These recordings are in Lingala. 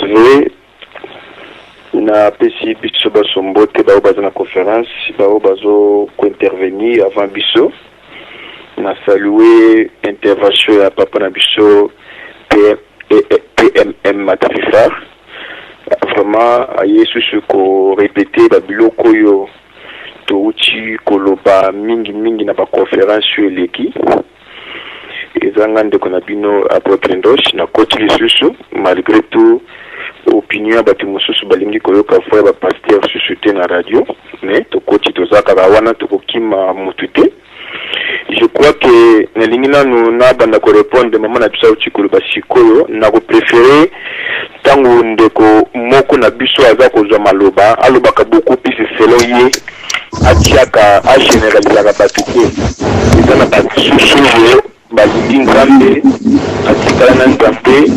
DSV. Napesi biso baso mbote, baoyo baza na conférence, baoyo bazo kointervenir avant biso. Na salue intervention ya papa na biso PMM Matafifar. Vraiment aye susu korépéter babiloko oyo touti koloba mingimingi na baconférence oyo eleki. Eza nga ndeko na bino apôtre Ndosh. Nakoti lisusu malgré tout opinion ya bato mosusu, balingi koyoka voix ya bapasteur susu te na radio, mais tokoti, toza kaka wana, tokokima motu te. Je crois que nalingi nanu nabanda korépondre mama na biso auti koloba sikoyo. Nakopréférer ntango ndeko moko na biso aza kozwa maloba, alobaka beaucoup plus selon ye, atiaka agénéralisaka bato te. Eza na bato susu oyo balingi Nzambe, atikala na Nzambe,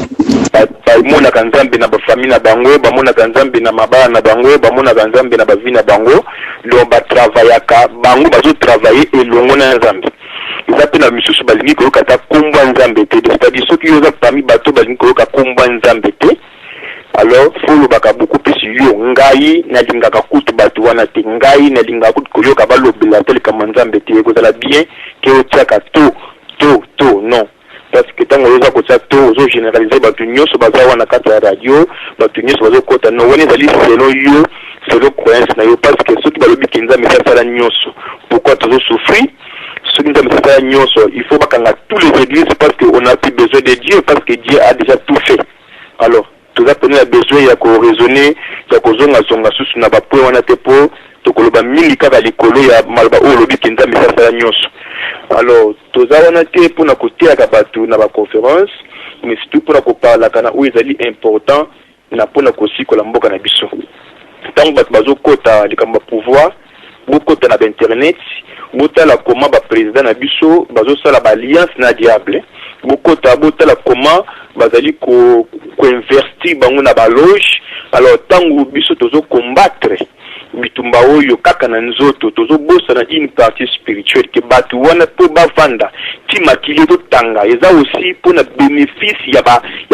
bamonaka Nzambe na bafamille na bango, bamonaka Nzambe na mabala na bango, bamonaka Nzambe na bavie na bango. Donc batravaillaka, bango bazotravailler elongo na Nzambe. Eza mpe na misusu balingi koyoka ata nkombo ya Nzambe te. C'est-à-dire soki yo oza parmi bato balingi koyoka nkombo ya Nzambe te, alors faut olobaka beaucoup plus yo: "Ngai nalingaka kutu bato wana te, ngai nalingaka kutu koyoka balobela te likambo ya Nzambe te." Ekozala bien ke otiaka to to to non, parce que ntango oza kotia to, ozogénéraliser bato nyonso baza wana kati ya radio, bato nyonso bazokota. No, wana ezali selon yo, selon croyance na yo, parce que soki balobi ke Nzambe esasala nyonso, pourquoi tozosouffrir? Soki Nzambe esasala nyonso, il faut bakanga tous les églises, parce que on a plus besoin de Dieu, parce que Dieu a déjà tout fait. Alors toza pene na besoin ya koraisonner, ya kozongazonga susu na bapoint wana te, mpo tokoloba mingi kaka likolo ya maloba oyo olobi ke Nzambe esasala nyonso. Alors toza wana te mpona koteyaka bato na baconférence, mais surtout mpona koparlaka na oyo ezali important na mpona kosikola mboka na biso. Ntango bato bazokɔta likambo ya pouvoir, bokɔta na bainternet, botala koma baprésident na biso bazosala baalliance na diable. Bokɔta, botala koma bazali koinvestir bango na baloge. Alors ntango biso tozocombattre bitumba oyo kaka na nzoto, tozobosana une partie spirituelle, ke bato wana mpo bavanda ti makili ezotanga, eza aussi mpona bénéfice ya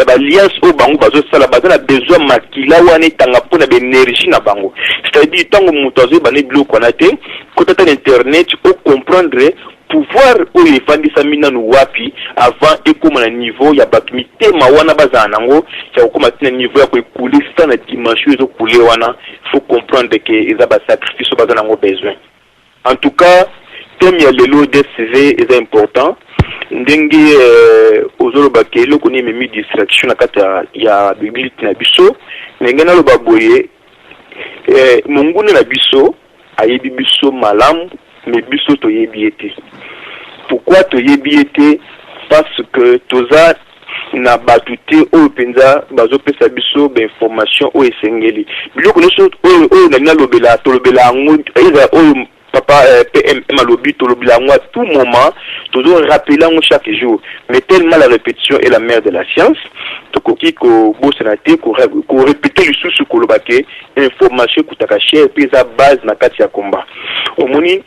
baalliance oyo bango bazosala. Baza na besoin makila wana etanga mpona baénergie na bango. C'est-à-dire ntango moto azoyeba na biloko wana te, kota ta na internet, ocomprendre pouvoir oyo efandisami nanu wapi avant ekóma na niveau ya bato mitema wana bazala nango ya kokóma ti na niveau ya koécouler sa na dimension ezokule wana. Faut comprendre ke eza basacrifice oyo baza nango besoin. En tout cas, thème ya lelo DSV eza important. Ndenge ozoloba ke eloko nini ememi distraction na kati ya bible na biso, ndenge naloba boye, monguna na biso ayebi biso malamu, mais biso toyebi ye te. Pourquoi toyebi ye te? Parce que toza na bato te oyo mpenza bazopesa biso bainformation oyo esengeli. Biloko nyonso oyo nalingi nalobela, tolobela yango, ezala oyo papa PMM alobi, tolobela yango à tout moment, tozorappeler yango chaque jour. Mais tellement la répétition est la mère de la science, tokoki kobosana te korépéter lisusu, koloba ke information ekutaka cher mpe eza base na kati ya combat. Omoni,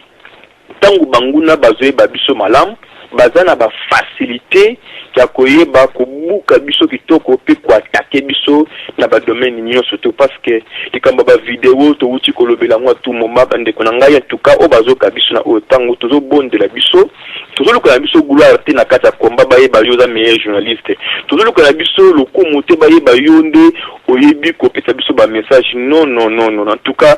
ntango banguna bazoyeba biso malamu, baza na bafacilité ya koyeba kobuka biso kitoko mpe koattaquer biso na badomaine nyonso to, parce que likambo ya bavideo towuti kolobela yango tout moment. Bandeko na ngai, en tout cas oyo bazoka biso na oyo ntango tozobondela biso, tozoluka na biso gloire te na kati ya combat, bayeba yo oza meilleur journaliste. Tozoluka na biso lokumu te, bayeba yo nde oyebi kopesa biso bamessage. Non, non, non, non, en tout cas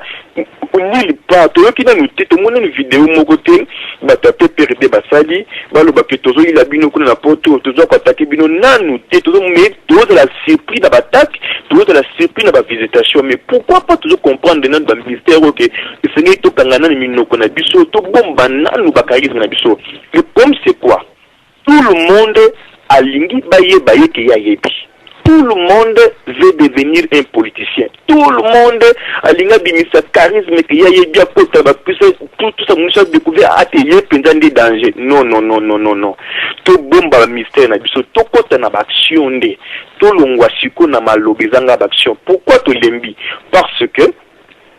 nulle part toyoki nanu te, tomoni nanu video moko te bato ya PPRD basali, baloba ke tozoyila bino kuna na poto, tozwa koattaquer bino. Nanu te. Mais tozala surpris na baattaque, tozala surpris na bavisitation, mais pourquoi pas? Tozocomprendre nanu bamystère oyo ke esengeli tokanga nanu minoko na biso, tobomba nanu bacharisme na biso. Le problème, c'est quoi? Tout le monde alingi bayeba ye ke ye ayebi. Tout le monde veut devenir un politicien, tout le monde alingi abimisa charisme ke ye ayebi, akota bapesa tout ça, mosu adécouvrir ate ye mpenza nde danger. Non, non, non, non, non, non, tobomba bamystère na biso, tokɔta na baaction nde, tolongwa sikoyo na maloba ezanga baaction. Pourquoi tolembi? Parce que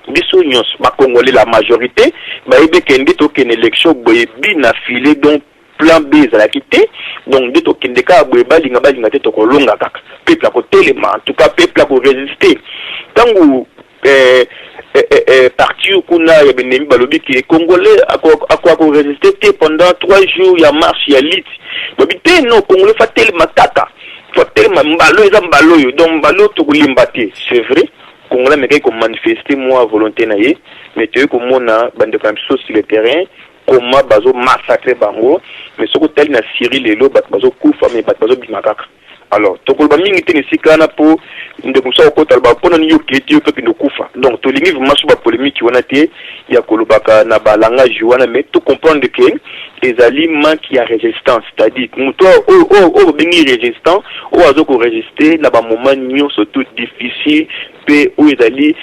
biso nyonso bacongolais, la majorité bayebi ke nde tokende élection boye, bi na file. Donc Plan B ezalaki te. Donc nde tokende kaka boye, balinga balinga te, tokolonga kaka. Peuple akotelema, en tout cas peuple akorésister. Ntango partir kuna ya benemi, balobi ke Congolais akorésister te pendant 3 jours ya marche ya lutte, babi te, non, Congolais fa telema kaka, fa telema. Mbalo eza mbalo oyo, donc mbalo tokolimba te. C'est vrai, Congolais amekaki komanifester mwa volonté na ye, mais toyei komona bandeko na biso sur le terrain, comment bazomassacrer bango. Mais soki otali na Syrie lelo, bato bazokufa, mais bato bazobima kaka. Alors tokoloba mingi te na esika wana, mpo ndeko mosu akokota, aloba mpona nini yo okei te, yo mpe kende okufa. Donc tolingi vraiment so bapolémique wana te ya kolobaka na balangage wana, mais tocomprendre ke ezali manque ya résistance, c'est-à-dire moto oyo babengi résistant, oyo aza korésister na bamoment nyonso tout difficile mpe oyo ezali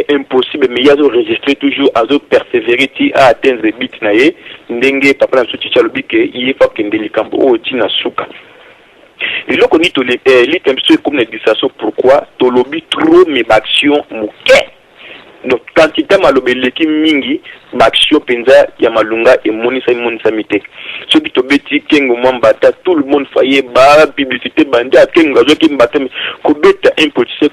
impossible, mais ye azorésister toujours, azopersévérer ti aatteindre but na ye. Ndenge papa na biso Tshitshi alobi ke ye fa kende likambo oyo ntina suka. Eloko nini lutte na biso ekomi na distraction? Pourquoi tolobi trop mais baaction moke? Donc quantité maloba eleki mingi, baaction mpenza ya malunga emonisami emonisami te. Soki tobeti Kengo mwa mbata, tout le monde faye ba publicité bandi ya Kengo azwaki mbata. Kobeta un politicien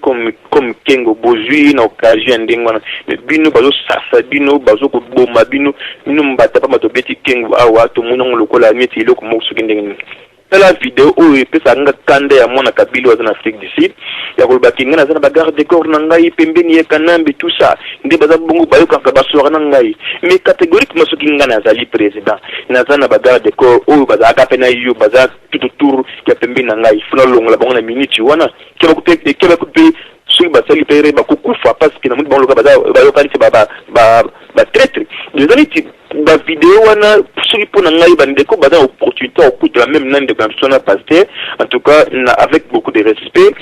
comme Kengo, bozwi na occasion ya ndenge wana, mais bino bazosasa bino, bazokoboma bino, bino mbata pamba. Tobeti Kengo awa, tomoni yango lokola neti eloko moko soki ndenge nini. Tala video oyo epesaka nga kanda ya mwana Kabila oyo aza na Afrique du Sud, ya kolobaki ngai naza na bagarde corps na ngai pembeni ye Kanambe, tout ça, nde baza bongo, bayokaka baswaka na ngai. Mais catégoriquement, soki ngai nazali président, naza na bagarde corps oyo bazalaka mpe na yo, baza tout autour ya pembeni na ngai, funa longola bango na minute wana. Kebako mpe soki basali mpe bakokufa, parce que namoni bango loka bayokani te, batraître. Eza neti bavideo wana. Soki mpo na ngai, bandeko baza na opportunité ya kokutela même na ndeko na biso na pasteur, en tout cas na, avec beaucoup de respect,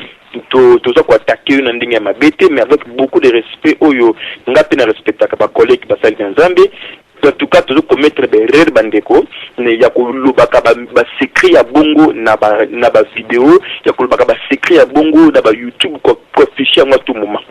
toza koattaquer oyo na ndenge ya mabe te, mais avec beaucoup de respect oyo nga mpe na respectaka bacollègue basali na Nzambe. En tout cas tozo commettre baerreur, bandeko, ya kolobaka basecret ya bongo na bavideo, ya kolobaka basecret ya bongo na baYouTube, koafficher yango à tout moment.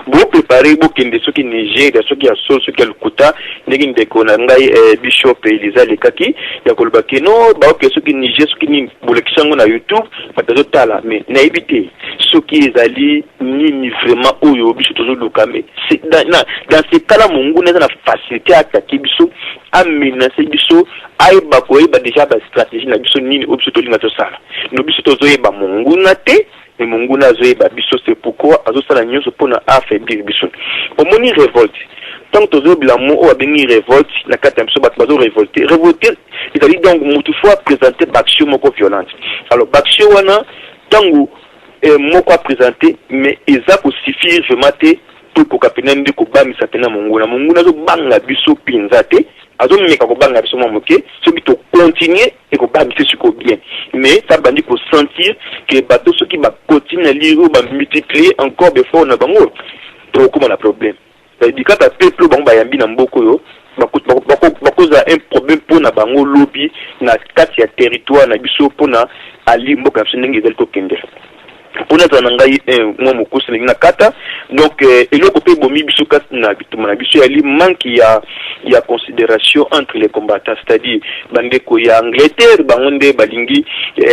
Boprépare, bokende soki Nigeria, soki ya solo, soki ya lokuta, ndenge ndeko na ngai Bishop Eliza alekaki ya koloba ke no, baoke soki Niger, soki nini, bolekisi yango na YouTube, bato azotala. Mais nayebi te soki ezali nini vraiment oyo biso tozoluka. Mais dans ce cas là, monguna eza na facilité aattaquer biso, amenacer biso, ayeba koyeba déjà bastratégie na biso, nini oyo biso tolinga tosala. No, biso tozoyeba monguna te, mais monguna azoyeba biso. C'est pourquoi azosala nyonso mpona affaiblir biso. Omoni révolte, ntango tozobela mo oyo babengi révolte na kati ya biso, bato bazorévolte. Révolte ezali donc motu fo aprésente baaction moko violente. Alors baaction wana, ntango moko aprésente, mais eza kosuffire vraiment te po ekoka mpena nde kobamisa mpena monguna. Monguna azobanga biso mpenza te, azomeka kobanga biso mwa moke. Soki tocontinue, ekobangisa sikoyo bien. Mais ça bandi kosentir ke bato soki bacontinue na lire oyo, bamultiplier encore baeffort na bango, tokokóma na problème. C'est-à-dire kaka peuple oyo bango bayambi na mboka oyo, bakozala un problème mpona bango lobi na kati ya territoire na biso, mpona ali mboka na biso ndenge ezali kokende. Mpona azala na ngai mwa mokosi ndenge na kata. Donc eloko mpe ebomi biso kati na bitumba na biso yali manque ya considération entre les combattants, c'est-à-dire bandeko ya Angleterre, bango nde balingi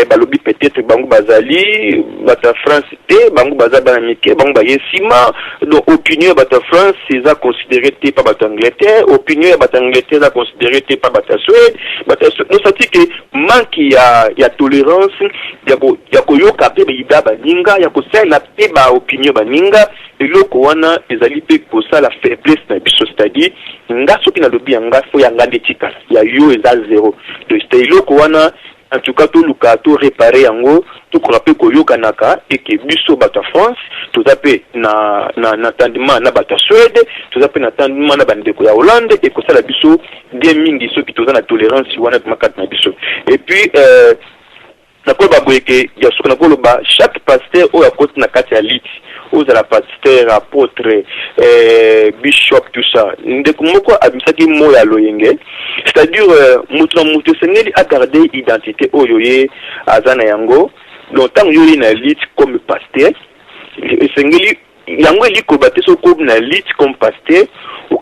balobi peut-être bango bazali bato ya France te, bango baza bana mike, bango baye nsima. Donc opinion ya bato ya France eza considéré te pa bato ya Angleterre, opinion ya bato ya Angleterre eza considéré te pa bato ya Suède, bato ya Suède. Donc c'est-à-dire que manque ya tolérance, ya koyoka mpe bayida baninga, ya kosalela mpe baopinion baninga, eloko wana ezali mpe kosala faiblesse na biso. C'est-à-dire nga soki nalobi ya nga, fo ya nga nde tikala, ya yo eza zéro. Donc c'est eloko wana, en tout cas toluka toréparer yango, tokoka mpe koyokanaka eke biso bato ya France toza mpe na tendement na bato ya Suède, toza mpe na tendement na bandeko ya Hollande. Ekosala biso bien mingi soki toza na tolérance wana makati na biso. Et puis nakoloba boye ke ya soki nakoloba, chaque pasteur oyo akoti na kati ya lutte, ozala pasteur, apôtre, bishop, tout ça, ndeko moko abimisaki mo ya loyenge, c'est-à-dire moto na moto esengeli agarde identité oyo ye aza na yango. Donc ntango yo oyi na lutte comme pasteur, esengeli yango eli koloba te soki okomi na lutte comme pasteur,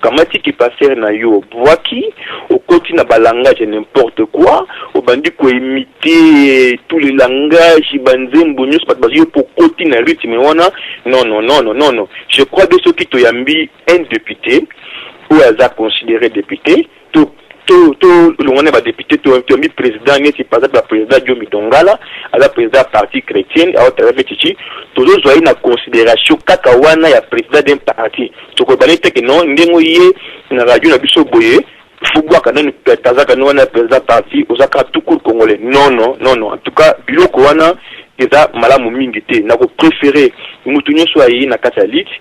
Okamati ki pasteur na yo obwaki, okoti na ba langage ya n'importe quoi, obandi ko imiter tous les langages, ba nzembo nionso bato bazo yo pe okoti na rythme wana, non non non non non. Je crois bien soki toyambi un depute oyo aza considere depute, to to to longwa na ba depute, to toyambi president neti par exemple ba president Diomi Dongala aza president ya parti chretienne awa travaille Tshitshi, tozozwa ye na consideration kaka wana ya president d'un parti. Tokoloba ne te que non ndenge oye na radio na biso boye faut bwaka nanu kazaka no wana ya president parti, oza kaka tout court congolais. Non non non non, en tout cas biloko wana eza malamu mingi te. Nako preferer mutu nionso aye na kati ya lutte,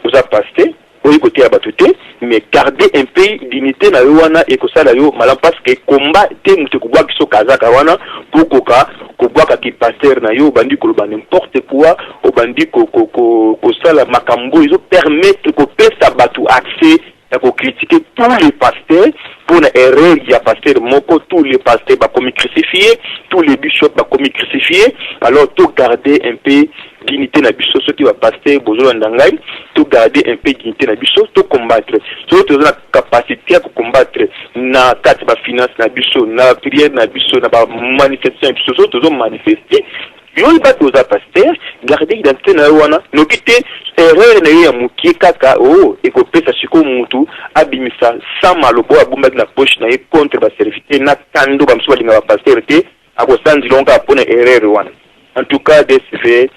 oza pasteur, oye koteya bato te, mais garder un peu dignité na yo wana ekosala yo malamu, parce que combat te moto ekobwaka biso kazaka wana po okoka kobwaka ki pasteur na yo, obandi koloba n'importe quoi, obandi kosala makambo oyo ezo permettre kopesa bato accès ya ko critiquer tous les pasteurs pona erreur ya pasteur moko. Tous les pasteurs bakomi crucifier, tous les bishops bakomi crucifier. Alors to garder un peu dignité na biso. Soki ba pasteur bozolanda ngai, to garder un peu dignité na biso, to combattre soki toza na capacité ya ko combattre na kati ba finance na biso, na prière na biso, na ba manifestation na biso. Soki tozo manifester, yo oyeba te oza pasteur, garde identité na yo wana, noki te erreur na yo ya mukie kaka oh ekopesa sikoyo mutu abimisa sans maloba oyo abombaki na poche na ye contre ba serviteurs na kando ba mosusu balinga ba pasteur te, akosanzila ngo kaka pona erreur wana. En tout cas DSV,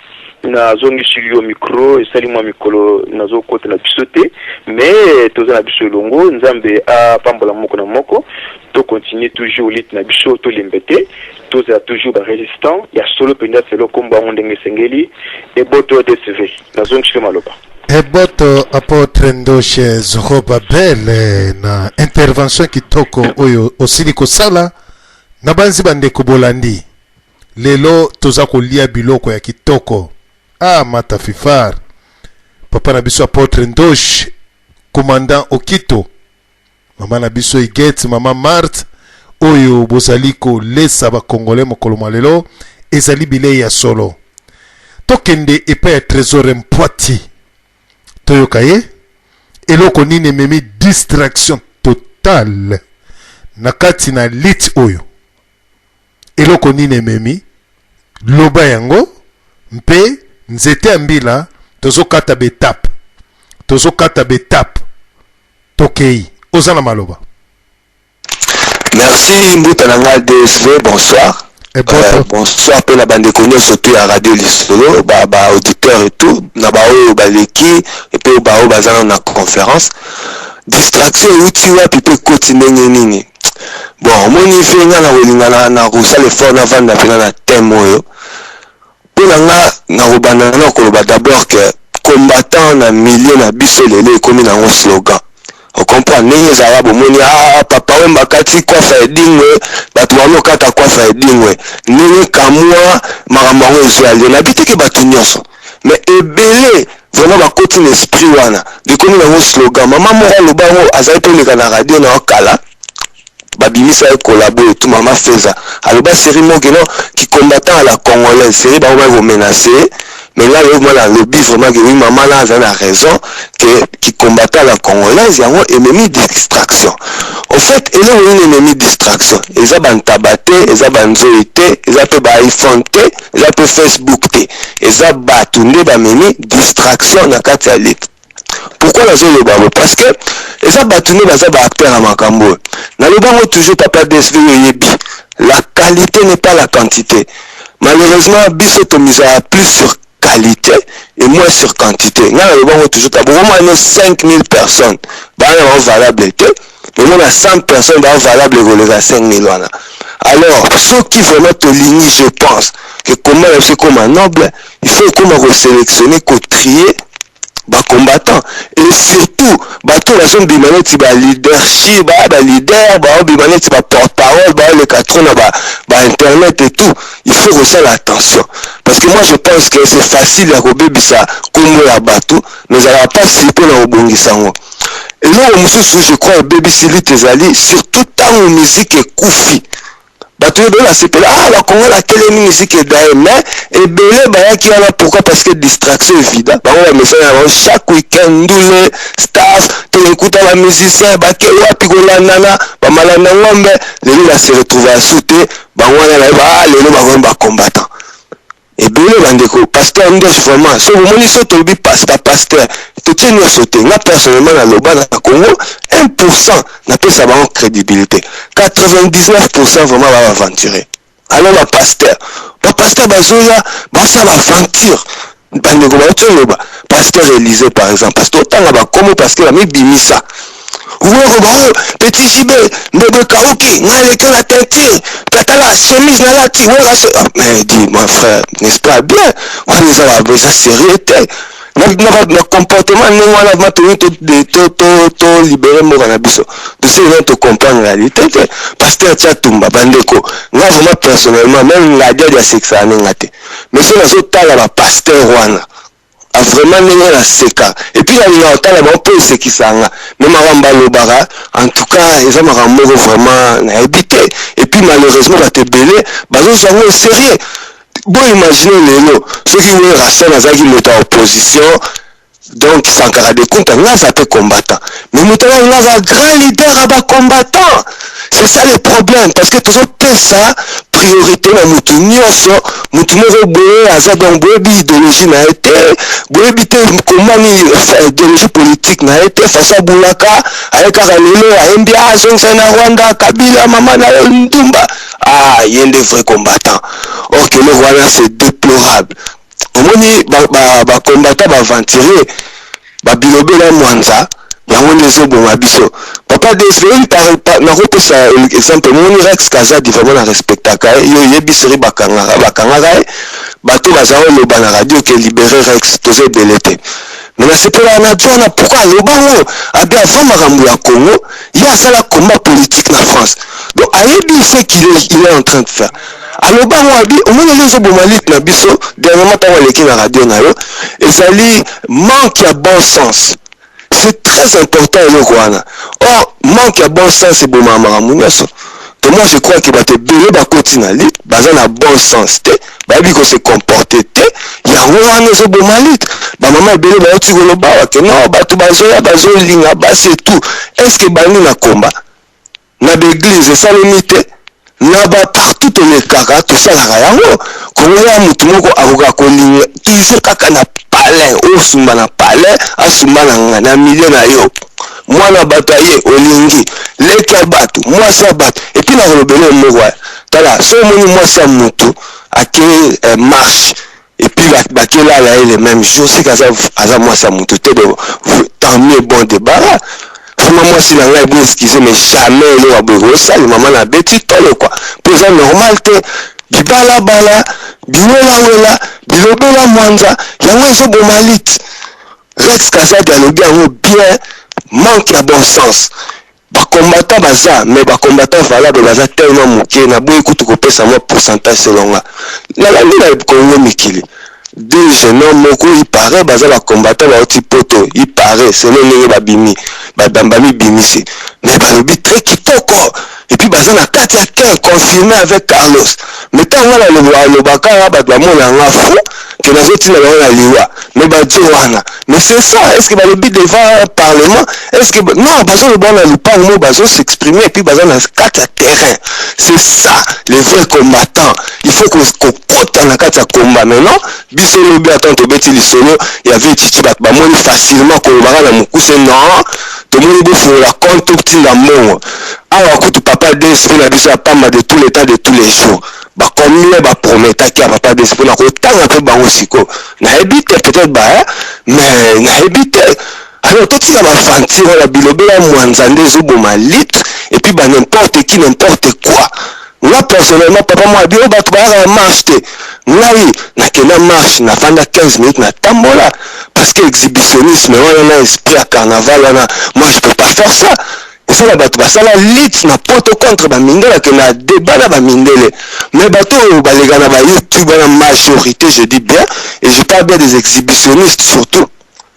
nazongisi yo micro. Esali mwa mikolo nazokota na biso te, mais toza na biso elongo. Nzambe apambola moko na moko. To continuer toujours lutte na biso, tolembe te, tozala toujours ba resistant ya solo mpenza selo nkombo yango ndenge esengeli. Eboto DSV, nazongisi yo maloba. Eboto Apotre Ndoshe Zorobabel na intervention kitoko oyo osili kosala. Nabanzi bandeko bolandi, lelo toza kolia biloko ya kitoko. Ah, mata fifar papa na biso Apotre Ndoshe, commandant Okito, mama na biso Igete, mama Marthe, oyo bozali kolesa ba Congolais mokolo mwa lelo ezali bilei ya solo. Tokende epai ya Tresor Mpwati, toyoka ye eloko nini ememi distraction totale na kati na lit oyo, eloko nini ememi loba yango mpe nzete ya mbila. Tozokata betape, tozokata betape, tokei, oza na maloba. Merci mbuta na nga DSV, bonsoir. Bonsoir mpe na bandeko nyonso tu ya Radio Lisolo, ba ba auditeurs et tout, na baoyo baleki mpe baoyo baza nano na conférence. Distraction euti wapi mpe ekoti ndenge nini? Bon, omoni fe nga na kolinga na kosala effort navanda mpena na thème oyo. Mpo na nga, nakobanda na koloba d'abord que combattant na milieu na biso lelo ekomi nango slogan. O comprendre ndenge ezalaka, bomoni ah Papa Wemba akati coiffe ya Edingwe, bato bakomi kokata coiffe ya Edingwe. Ndenge kamwa makambo yango ezwa lelo. Nayebi te ke bato nyonso, mais ebele vraiment bakoti na esprit wana, ekomi nango slogan. Mama moko aloba yango, azali mpe oleka na radio na yo kala, babimisa ye collabo et tout. Mama Feza aloba série moko non qui combattant à la congolaise, série bango baki komenace. Mais là yo mwana alobi vraiment que oui, mama là aza na raison que qui combattant à la congolaise yango ememi distraction. Au fait, eloko nini ememi distraction? Eza bantaba te, eza banzoi te, eza mpe ba iPhone te, eza mpe Facebook te, eza bato nde bamemi distraction na kati ya lutte. Pourquoi nazoloba yango? Parce que eza bato nde baza ba acteur ya makambo oyo. Naloba yango toujours, papa DSV, oyebi, la qualité n'est pas la quantité. Malheureusement biso tomizala plus sur qualité et moins sur quantité. Ngai naloba yango toujours, ta bokomona no 5000 personnes baa na bango valable te, omona 100 personnes baa valable koleka 5000 wana. Alors soki vraiment tolingi, je pense que combat na biso ekoma noble, il faut ekoma kosélectionner, kotrier bacombattant et surtout bato bazobima neti baleadership, baya baleader, baobima neti baporte-parole, baoleka trop na bainternet et tout. Il faut kosala attention parce que moi je pense que c'est facile ya kobebisa nkombo ya bato, mais ezalaka mpasi mpona kobongisa yango. Eloko mosusu je crois ebebisi lutte ezali surtout ntango musique ekufi. Bato ebele basepela, ah, bakongo batelemi, musique edaye, mais ebele bayaki wana pourquoi? Parce que distraction evida bango, bamesana na bango chaque week-end, ndule, staff, tokokuta bamusicien bake wapi, kolandana bamalanda ngombe. Lelo base retrouve asu te, bango wana bayeba, ah, lelo bakomi bacombattant ebele. Bandeko, pasteur Ndoche, vraiment, so bomoni, so tolobi bapasteur, totie nyonso te. Nga personnellement naloba, na Congo 1 % napesa bango crédibilité, 99 % vraiment baaventure. Alors bapasteur bazoya, basala baaventure. Bandeko bauti oloba, pasteur Élysée par exemple, parce que otanga bakomo, parce que bamibimisa wero bao, petit JB, mbebe kauki, ngai leki na teinture, tatala chemise nalati, wera. Mais dis, mon frère, n'est-ce pas bien? Wana eza sérieux te na comportement ndenge wana. Vraiment, tolingi tolibérer mboka na biso, tosili tocomprendre réalité te. Pasteur Tia Tumba, bandeko, nga vraiment personnellement, même ngadiadi asekisaka ndenge te, mais so nazotala bapasteur wana, vraiment ndenge naseka, et puis nalinga kotala bango mpo esekisanga, mais makambo alobaka, en tout cas, eza makambo moko vraiment nayebi te. Et puis malheureusement bato ebele bazozwa yango sérieux. Boimagine lelo soki Werrason azalaki moto ya opposition, donc Sankara de Kunta, nga aza mpe combattant, mais moto wana nga aza grand leader ya bacombattant. C'est ça le problème, parce que tozopesa priorité na motu nyonso, motu moko boye aza, donc boyebi idéologie na ye te, boyebi te komani idéologie politique na ye te, façon abulaka aye kaka lelo ayembi, azongisa na Rwanda, Kabila, mama na yo ndumba, ah, ye nde vrai combattant. Or que eloko wana, c'est déplorable. Omoni bacombattant baaventurier, babilobela mwanza, yango nde ezoboma biso. Papa DSV, nakopesa exemple, moni Rex Kazadi, vraiment na respectaka ye. Yo oyebi seri bakangaka ye, bato baza koloba na radio ke libéré Rex, toza ebele te, mais nasepelaka na jo wana. Pourquoi alobango? Abi avant makambo ya Congo, ye asala combat politique na France, donc ayebi ce qu'il est, il est en train de faire. Alobango, abi omoni ele ezoboma lutte na biso. Dernièrement, ntango aleki na radio na yo, ezali manque ya bon sens. C'est très important, eloko wana. Or manque ya bon sens ebomaka makambo nyonso. To moi, je crois que bato ebele bakoti na lutte baza na bon sens te, bayebi kose comporter te, yango wana ezoboma lutte. Bamama ebele bauti koloba awa ke non, bato bazoya, bazolinga basi et tout. Est ce que bandi na komba na baeglise esalemi te? Na bapartout tolekaka, tosalaka yango. Kongo ya motu moko akoka kolinga toujours kaka na palin, osumba na palin, asumba na nga na milieu na yo, mwana bato aye, olingi leki ya bato, mwasi ya bato. Et puis nakolobela moko aya, tala, so omoni mwasi ya motu ake marche et puis bakelala ye le même jour, seke aza mwasi ya motu te. Donc tant mieux, bon débarras. Vraiment, mwasi na ngai, bo excuse, mais jamais eloko ya boye kosali mama na beti tolo quoi, mpo eza normal te. Bibalabala, biwelawela, bilobela mwanza, yango ezoboma lutte. Rex Kazadi alobi yango bien, manque ya bon sens. Bacombattant baza, mais bacombattant valable baza tellement moke. Naboyi kutu kopesa mwa pourcentage. Selon nga, nalandi na Kongo Mikili, deux jeunes hommes moko, il paraît baza bacombattant, bauti Poto, il paraît, selon ndenge babimi, bamibimisi, mais balobi très kitoko, et puis baza na kati ya kin, confirmé avec Carlos. Mais ntango nga alobaka, bato bamona yanga fou ke nazotinda bango na liwa, mais badio wana, mais c'est ça. Est ce que balobi devant parlement? Est ce que non, bazoloba na lupango mo, bazos'exprimer, et puis baza na kati ya terrain. C'est ça les vrais combattants. Il faut kokota na kati ya combat. Maintenant, biso lobi, ata tobeti lisolo ya vie Titi, bato bamoni facilement kolobaka na mokuse. Non, tomoni bofungola compte, totinda mbongo awa. Kutu papa DSP na biso ya pamba, de tous les temps, de tous les jours, bacombien baprometaki ya papa DSP na kotanga mpe bango sikoyo, nayebi te, peut-être ba, mais nayebi te. Alors totika baaventure wana, bilobela mwanza nde ezoboma lutte, et puis ba n'importe qui, n'importe quoi. Nga personnellement, papa mwa bio, bato bayaka na marche te. Ngai nakenda marche, nafanda 15 minutes, natambola, parce que exhibitionnisme wana na esprit ya carnaval wana, moi je peux pas faire ça. Esala bato basala lutte na Poto contre bamindele, akende na débat na bamindele. Mais bato oyo baleka na bayoutube wana, majorité, je dis bien, et je parle bien des exhibitionnistes surtout,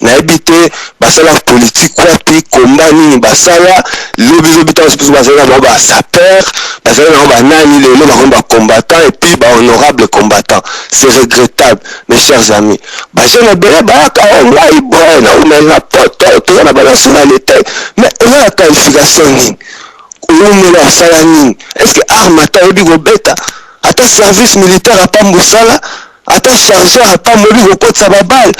nayebi te basala politique wapi, komba nini basala. Lobi lobi, ntango mosusu bazali na bango basaper. Bazali nango banani lelo bakomi ba combattant et puis ba honorable combattant. C'est regrettable mes chers amis. Ba jeunes ebele bayaka oh ngai boye na umela na poto toza na ba nationalité mais eza na qualification nini? Owumela osala nini? Est ce que arme ata oyebi kobeta? Ata service militaire apamba osala? Ata chargeur apamba oyebi kokotisa ba balle?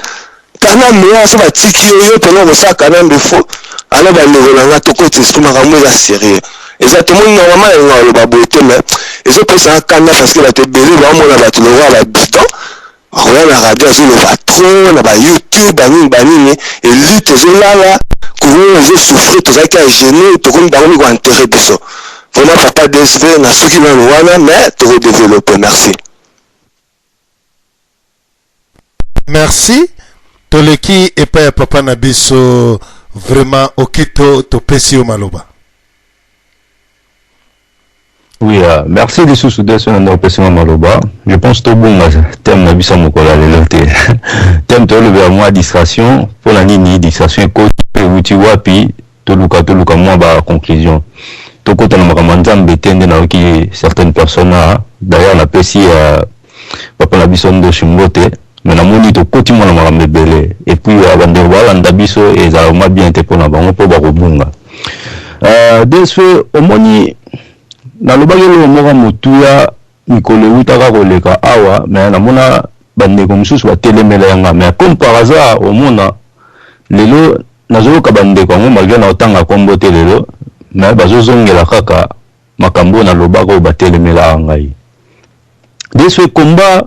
Kanambe wana so batiki yo yo pena okosala kanambe faux alors ba ndeko na nga tokotisa esprit makambo eza serieux eza tomoni normalement nalinga koloba boye te mais ezopesa nga kanda parce que bato ebele baomona bato lokola ba bidon bakoya na radio azoloba trop na ba youtube banini banini elite ezolala kongo ezosouffrir tozalaki à genoux tokomi bakomi koenterre biso vraiment papa dsv nasuki nanu wana mais tokodeveloppe merci. Merci toleki epai ya papa na biso vraiment okito topesi yo maloba. Oui, uh, merci lisusu de sona nde opesi nga maloba. Je pense tobunga thème na biso ya mokolo ya lelo te. Thème tolobela mwa distraction, mpo na nini distraction ekoti mpe ewuti wapi, toluka toluka mwa ba conclusion. Tokota na makambo ya Nzambe te nde nayoki certaines personnes a d'ailleurs napesi uh, papa na biso Ndoshi mbote mais namoni tokoti mwa na makambo ebele et puis uh, bandeko balanda biso ezala vraiment bien te mpo na bango mpo bakobunga. DSP omoni nalobaki eloko moko motuya mikolo ewutaka koleka awa mais namona bandeko mosusu batelemela yanga mais comme par hasard omona lelo nazoyoka bandeko yango malgré na otanga kombo te lelo mais bazozongela kaka makambo oyo nalobaka oyo batelemelaka ngai. DSP combat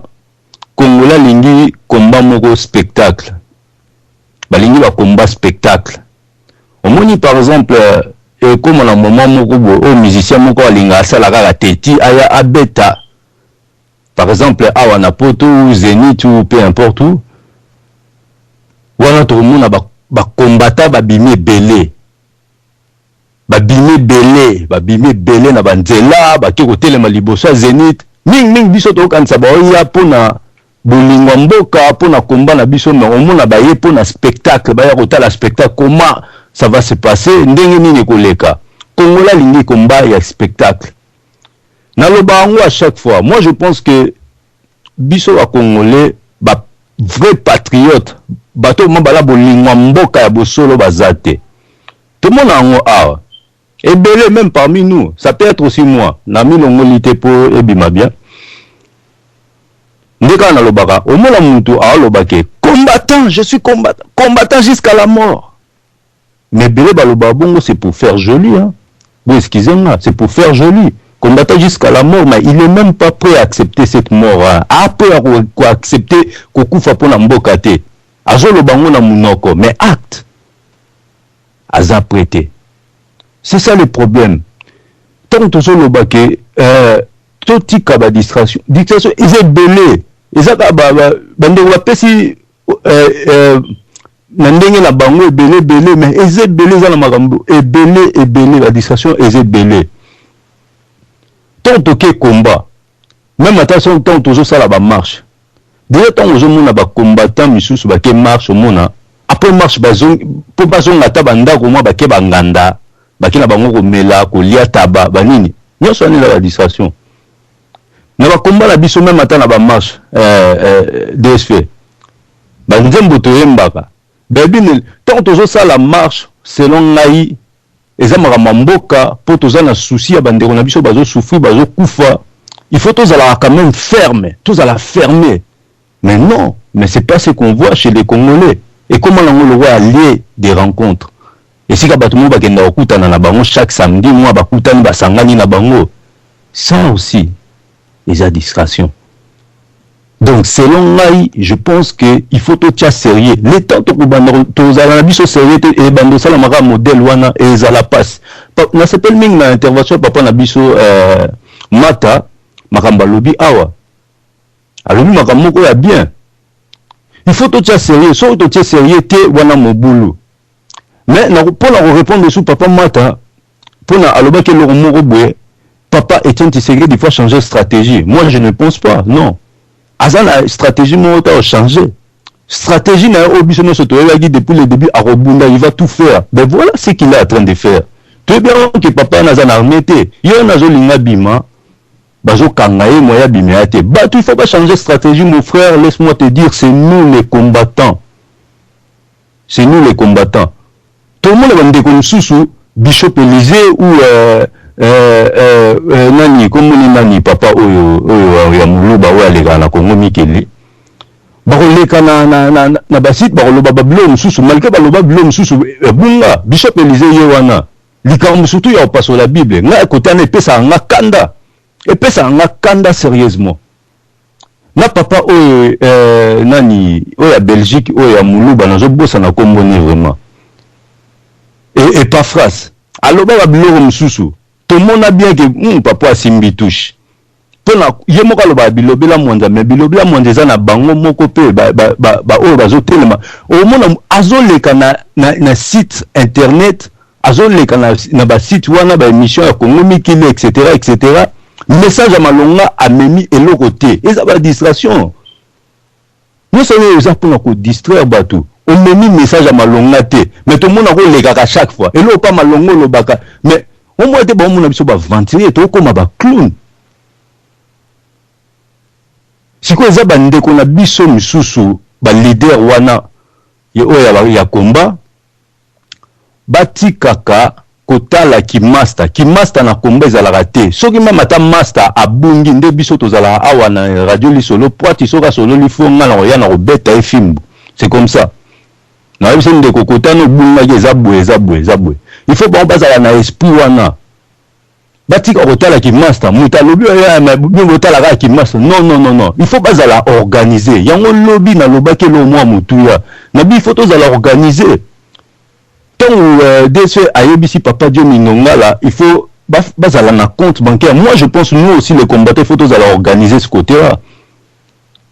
congolais alingi combat moko spectacle, balingi ba combat spectacle. Omoni par exemple ekoma na moment moko boye oyo musicien moko alinga asala kaka te ti aya abeta par exemple awa na poto ou Zenith ou peu importe où, wana tokomona ba combattant babimi ebele, babimi ebele, babimi ebele na banzela bake kotelema liboso ya Zenith. Mingi mingi biso tokokanisa baoya mpona bolingo ya mboka, mpona combat na biso, mais omona baye mpona spectacle, baya kotala spectacle, comment ça va se passer, ndenge nini ekoleka. Congolais alingi combat ya spectacle. Naloba yango à chaque fois, moi je pense que biso ba congolais ba vrai patriote, bato oyo bala bolingo ya mboka ya bosolo baza te. Tomona yango awa ebele, même parmi nous, ça peut être aussi moi, na milongoli te po ebima bien. Nde kaka nalobaka, omona mutu aoloba ke combattant, je suis combattant, combattant jusqu'à la mort. Mais ebele balobaka bongo, c'est pour faire joli, hein. Bon, excusez-moi, c'est pour faire joli. Combattant jusqu'à la mort, mais il est même pas prêt à accepter cette mort. Hein. Après à accepter kokufa pona mboka te. Azoloba ngo na munoko, mais acte aza prêté. C'est ça le problème. Tant tozoloba ke totika ba distraction, distraction eza ebele, eza ba bandeko bapesi na ndenge na bango ebele ebele, mais eza ebele, eza na makambo ebele ebele, ba distraction eza ebele. Tant toke combat, même ata so tant tozosala ba marche, déjà ntango ozomona ba combattant misusu bake marche, omona après marche po bazonga ata bandako mwa bake banganda, bake na bango komela, kolia taba, banini nyonso wana eza ba distraction na bakomba na biso. Même ata na bamarche DSP, banzembo toyembaka bayebi ntango tozosala marche, selon ngai eza makambo ya mboka, mpo toza na souci ya bandeko na biso bazosouffrir, bazokufa, il faut tozalaka quand même ferme, tozala fermé. Mais non, mais c'est pas ce qu'on voit chez les Congolais. Ekoma nango lokola lieu des rencontres, esika bato moko bakenda kokutana na bango chaque samedi, mwa bakutani, basangani na bango, ça aussi eza distraction. Donc selon ngai, je pense que il faut totia sérieux. Le temps tokobanda tozala na biso sérieux te, ebanda osalamaka modèle wana, ezala pasi. Nasepeli mingi na intervention papa na biso Mata, makambo alobi awa, alobi makambo moko ya bien. Il faut totia sérieux. Soki totie sérieux te, wana mobulu. Mais mpona korépondre su papa Mata, mpona alobaki eloko moko boye, papa Etienne Tshisekedi il faut changer stratégie, moi je ne pense pas. Non, aza na stratégie moko ta ochanger stratégie na ye oyo biso nyonso toyebaki depuis le début. Akobunda, il va tout faire. Ben voilà ce qu'il est en train de faire. Toyebi yango ke papa wana aza na armée te. Ye wana azolinga abima, bazokanga ye, moyen abima ya te. Bato, il faut ba changer stratégie, mon frère, laisse-moi te dire, c'est nous les combattants. C'est nous les combattants. Tomona bandeko mosusu, Bishop Élysée ou nani, komoni nani, papa oyo oyo ya moluba oyo alekaka na Congo Mikeli, bakoleka na basite, bakoloba babiloko mosusu, malgré baloba biloko mosusu ebunga. Bishop Élysée ye wana, likambo surtout ya kopasola Bible, ngai kotana epesaka nga kanda, epesaka nga kanda sérieusement. Na papa oyo nani, oyo ya Belgique, oyo ya moluba, nazobosana kombo ni vraiment, Epafras, aloba babiloko mosusu, tomona bien ke papa asimbi touche. Mpona ye moko alobaka bilobela mwanza, mais bilobela mwanza eza na bango moko mpe baoyo ba, ba, ba bazotelema. Omona azoleka na site internet, azoleka na basite wana, baémission ya Congo Mikili, etc etc. Message ya malonga amemi eloko te, eza badistraction nyonso oyo eza mpona kodistraire bato. Omemi message ya malonga te, mais tomona kolekaka chaque fois eloko mpa malonga olobaka, mais omona te. Baomona biso baaventurier, tokóma baclown. Sikoyo eza bandeko na biso misusu, baleader wana oyo ya komba, batikaka kotala kimaster. Kimaster na komba ezalaka te. Soki mama ata master abungi nde biso tozalaka awa na Radio Lisolo poati, soki asololi fo nga na koya na kobeta ye fimbu. C'est comme ça nayebi ndeko kotana obungaki, eza boye, eza boye, eza boye. Il faut bango bazala na esprit wana, batika kotala kimaster. Moto alobi bino botala kaka kimaster. Non, non, non, non, il faut bazala organisé. Yango lobi nalobaki eloko mwa motuya na bi, il faut tozala organisé. Ntango DC ayebisi papa Dio Minongala, il faut bazala na compte bancaire. Moi, je pense, nous aussi les combattants, il faut tozala organisé ce côté là.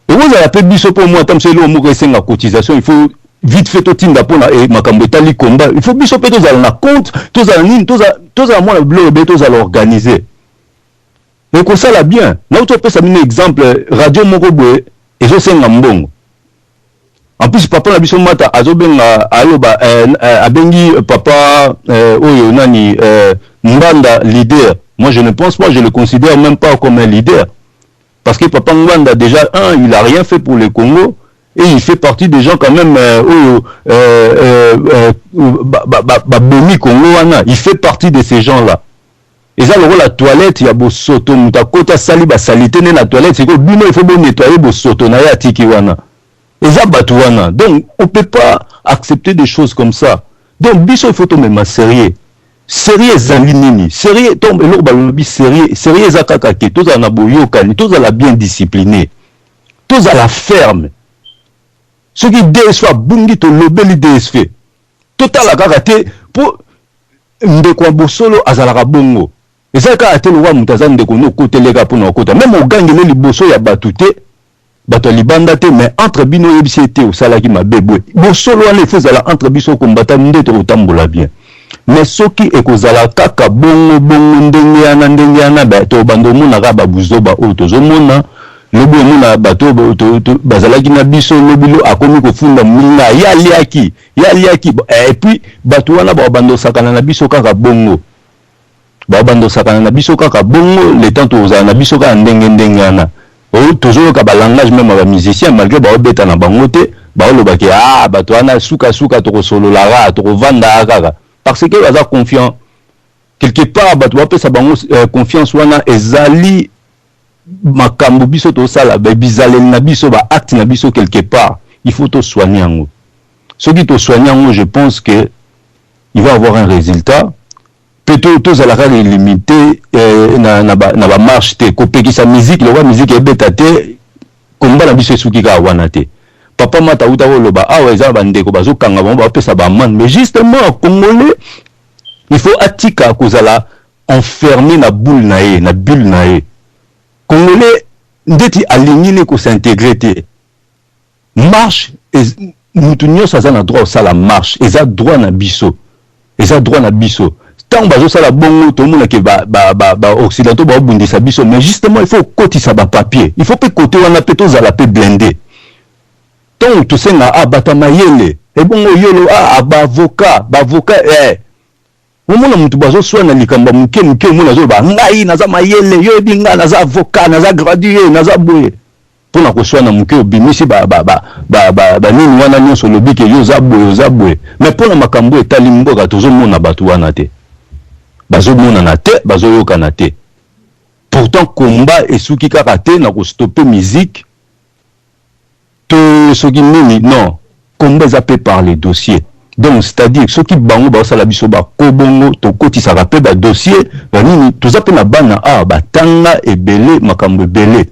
Ekozala mpe biso mpo mwa ata moso eloko moko esenga cotisation, il faut vite fait totinda mpona makambo etali combat. Il faut biso mpe tozala na compte, tozala nini, tozala mwana biloko ebele, tozala organisé, ekosala bien. Nauti opesa bino exemple, radio moko boye ezosenga mbongo. En plus, papa na biso Mata azobenga, aloba abengi papa oyo nani, Ngbanda leader. Moi, je ne pense pas, je le considère même pas comme un leader, parce que papa Ngbanda, déjà un, il a rien fait pour le Congo et il fait partie des gens quand même oyo babomi Congo wana. Il fait partie de ces gens là. Eza lokola toilette ya bosoto, moto akoti, asali basaleté nde na toilette. Sikoyo bino, il faut bonettoyer bosoto na ye atiki wana. Eza bato wana. Donc on peut pas accepter des choses comme ça. Donc biso, il faut tomema sérieux. Sérieux ezali nini? Sérieux to eloko balobi sérieux, sérieux eza kaka ke tozala na boyokani, tozala bien discipliné, tozala ferme. Soki DSV abungi, tolobeli DSV, totala kaka te mpo ndeko ya bosolo azalaka bongo. Eza kaka te lokwa moto aza ndeko no okoteleka mpona okota même ogangele liboso ya bato te, bato ya libanda te, mais entre bino oyebisi ete osalaki mabe boye. Bosolo wana efo ezala entre biso kombata nde tokotambola bien. Mais soki ekozala kaka bongo bongo, ndenge wana, ndenge wana, tobanda omona kaka babuzoba oyo tozomona lobi. Omona bato bazalaki na biso lobi lo akomi kofunda moninga, ye aliaki, ye aliaki. Et puis bato wana bakobanda osakana na biso kaka bongo, bakobanda osakana na biso kaka bongo. Le temps tozala na biso kaka ndenge ndenge wana, tozoyoka balangage même ya bamusicien, malgré baobeta na bango te, baolobaki: ah, bato wana sukasuka tokosololaka, tokovandaka kaka, parce que baza confiant quelque part. Bato bapesa bango confiance wana ezali makambo biso tosala, bizaleli na biso, baacte na biso. Quelque part, il faut tosoigne yango. Soki tosoigne yango, je pense que il va avoir un résultat. Mpe tozala kaka limité na bamarche te, kopekisa musique lokwa musique ebeta te. Komba na biso esuki kaka wana te. Papa Mata auta koloba awa, eza bandeko bazokanga bango, bapesa baamende. Mais justement, Congolais, il faut atika kozala enfermé na boule na ye, na bulle na ye. Congolais ndeti alingi ne kos'intégrer te. Marche, mutu nyonso aza na droit kosala marche, eza droit na biso, eza droit na biso. Ntango bazosala bongo, tomonake baoccidentaux baobundisa biso. Mais justement, il faut okotisa bapapier, il faut mpe kote wana mpe tozala mpe blindé. Ntango tosenga bato ya mayele, ebongo yolo baavocat, baavocat. Omona mutu bazo swana likambo ya muke muke omona azoloba ngai naza mayele yo oyebi ngai naza avocat naza gradue naza boye pona koswana muke obimisi ba ba ba ba ba ba nini wana nionso olobi ke yo oza boye oza boye mais pona makambo oyo etali mboka tozo mona batu wana te bazo monana te bazo yokana te pourtant combat esuki kaka te na ko stopper musique to soki nini non combat eza pe par les dossiers donc c'est à dire soki bango bao sala biso ba ko bongo tokotisaka pe ba dossiers ba nini toza pe na bana awa ba tanga ebele makambo ebele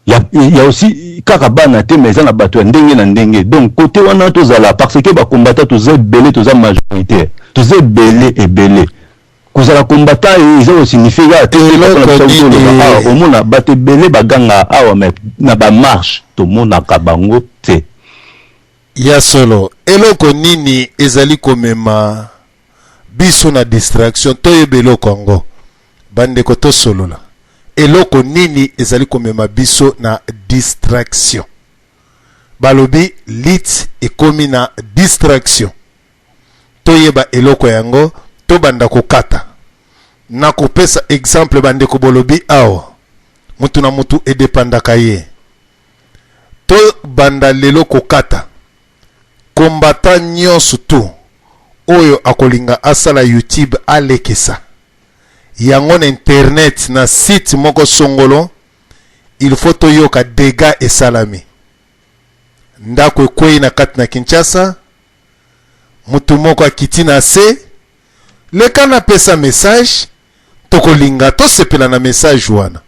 ya ya aussi kaka bana te mais eza na bato ya ndenge na ndenge donc cote wana tozala parce que ba combattants toza ebele toza majoritaire toza ebele ebele Kozala combattant eza ko signifier kaka te nde papa na biso Eloko awuti nini? koloba awa omona batu ebele baganga awa mais na ba marche tomonaka bango te. Ya solo, eloko nini ezali komema biso na distraction? Toyeba eloko yango. Bandeko tosolola. Eloko nini ezali komema biso na distraction? Balobi lit ekomi na distraction. Toyeba eloko yango tobanda kokata. Nakopesa exemple bandeko bolobi awa mutu na mutu edepandaka ye. Tobanda lelo kokata combattant nionso tout oyo akolinga asala youtube alekisa yango na internet na site moko songolo il faut toyoka degats esalami. Ndako ekweyi na kati na Kinshasa. Mutu moko akiti na se, leka na pesa message, tokolinga tosepela na message wana.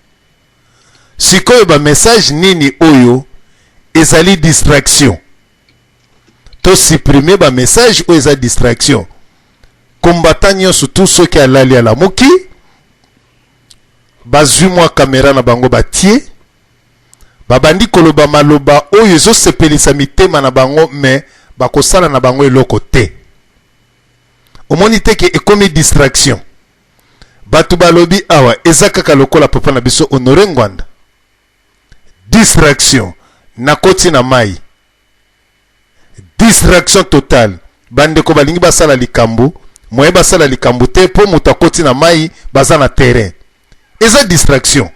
Sikoyo ba message nini oyo ezali distraction? To supprimer ba message oyo eza distraction. Combattant nyonso tout soki alali alamuki, bazwi mwa camera na bango batie, Babandi koloba maloba oyo ezo sepelisa mitema na bango mais bakosala na bango eloko te. Omoni te ke ekomi distraction? Batu balobi awa eza kaka lokola papa na biso Honore Ngwanda. Distraction. Nakoti na mayi. Distraction totale. Ba ndeko balingi basala likambu, moyen basala likambu te po mutu akoti na mayi, baza na terrain. Eza distraction.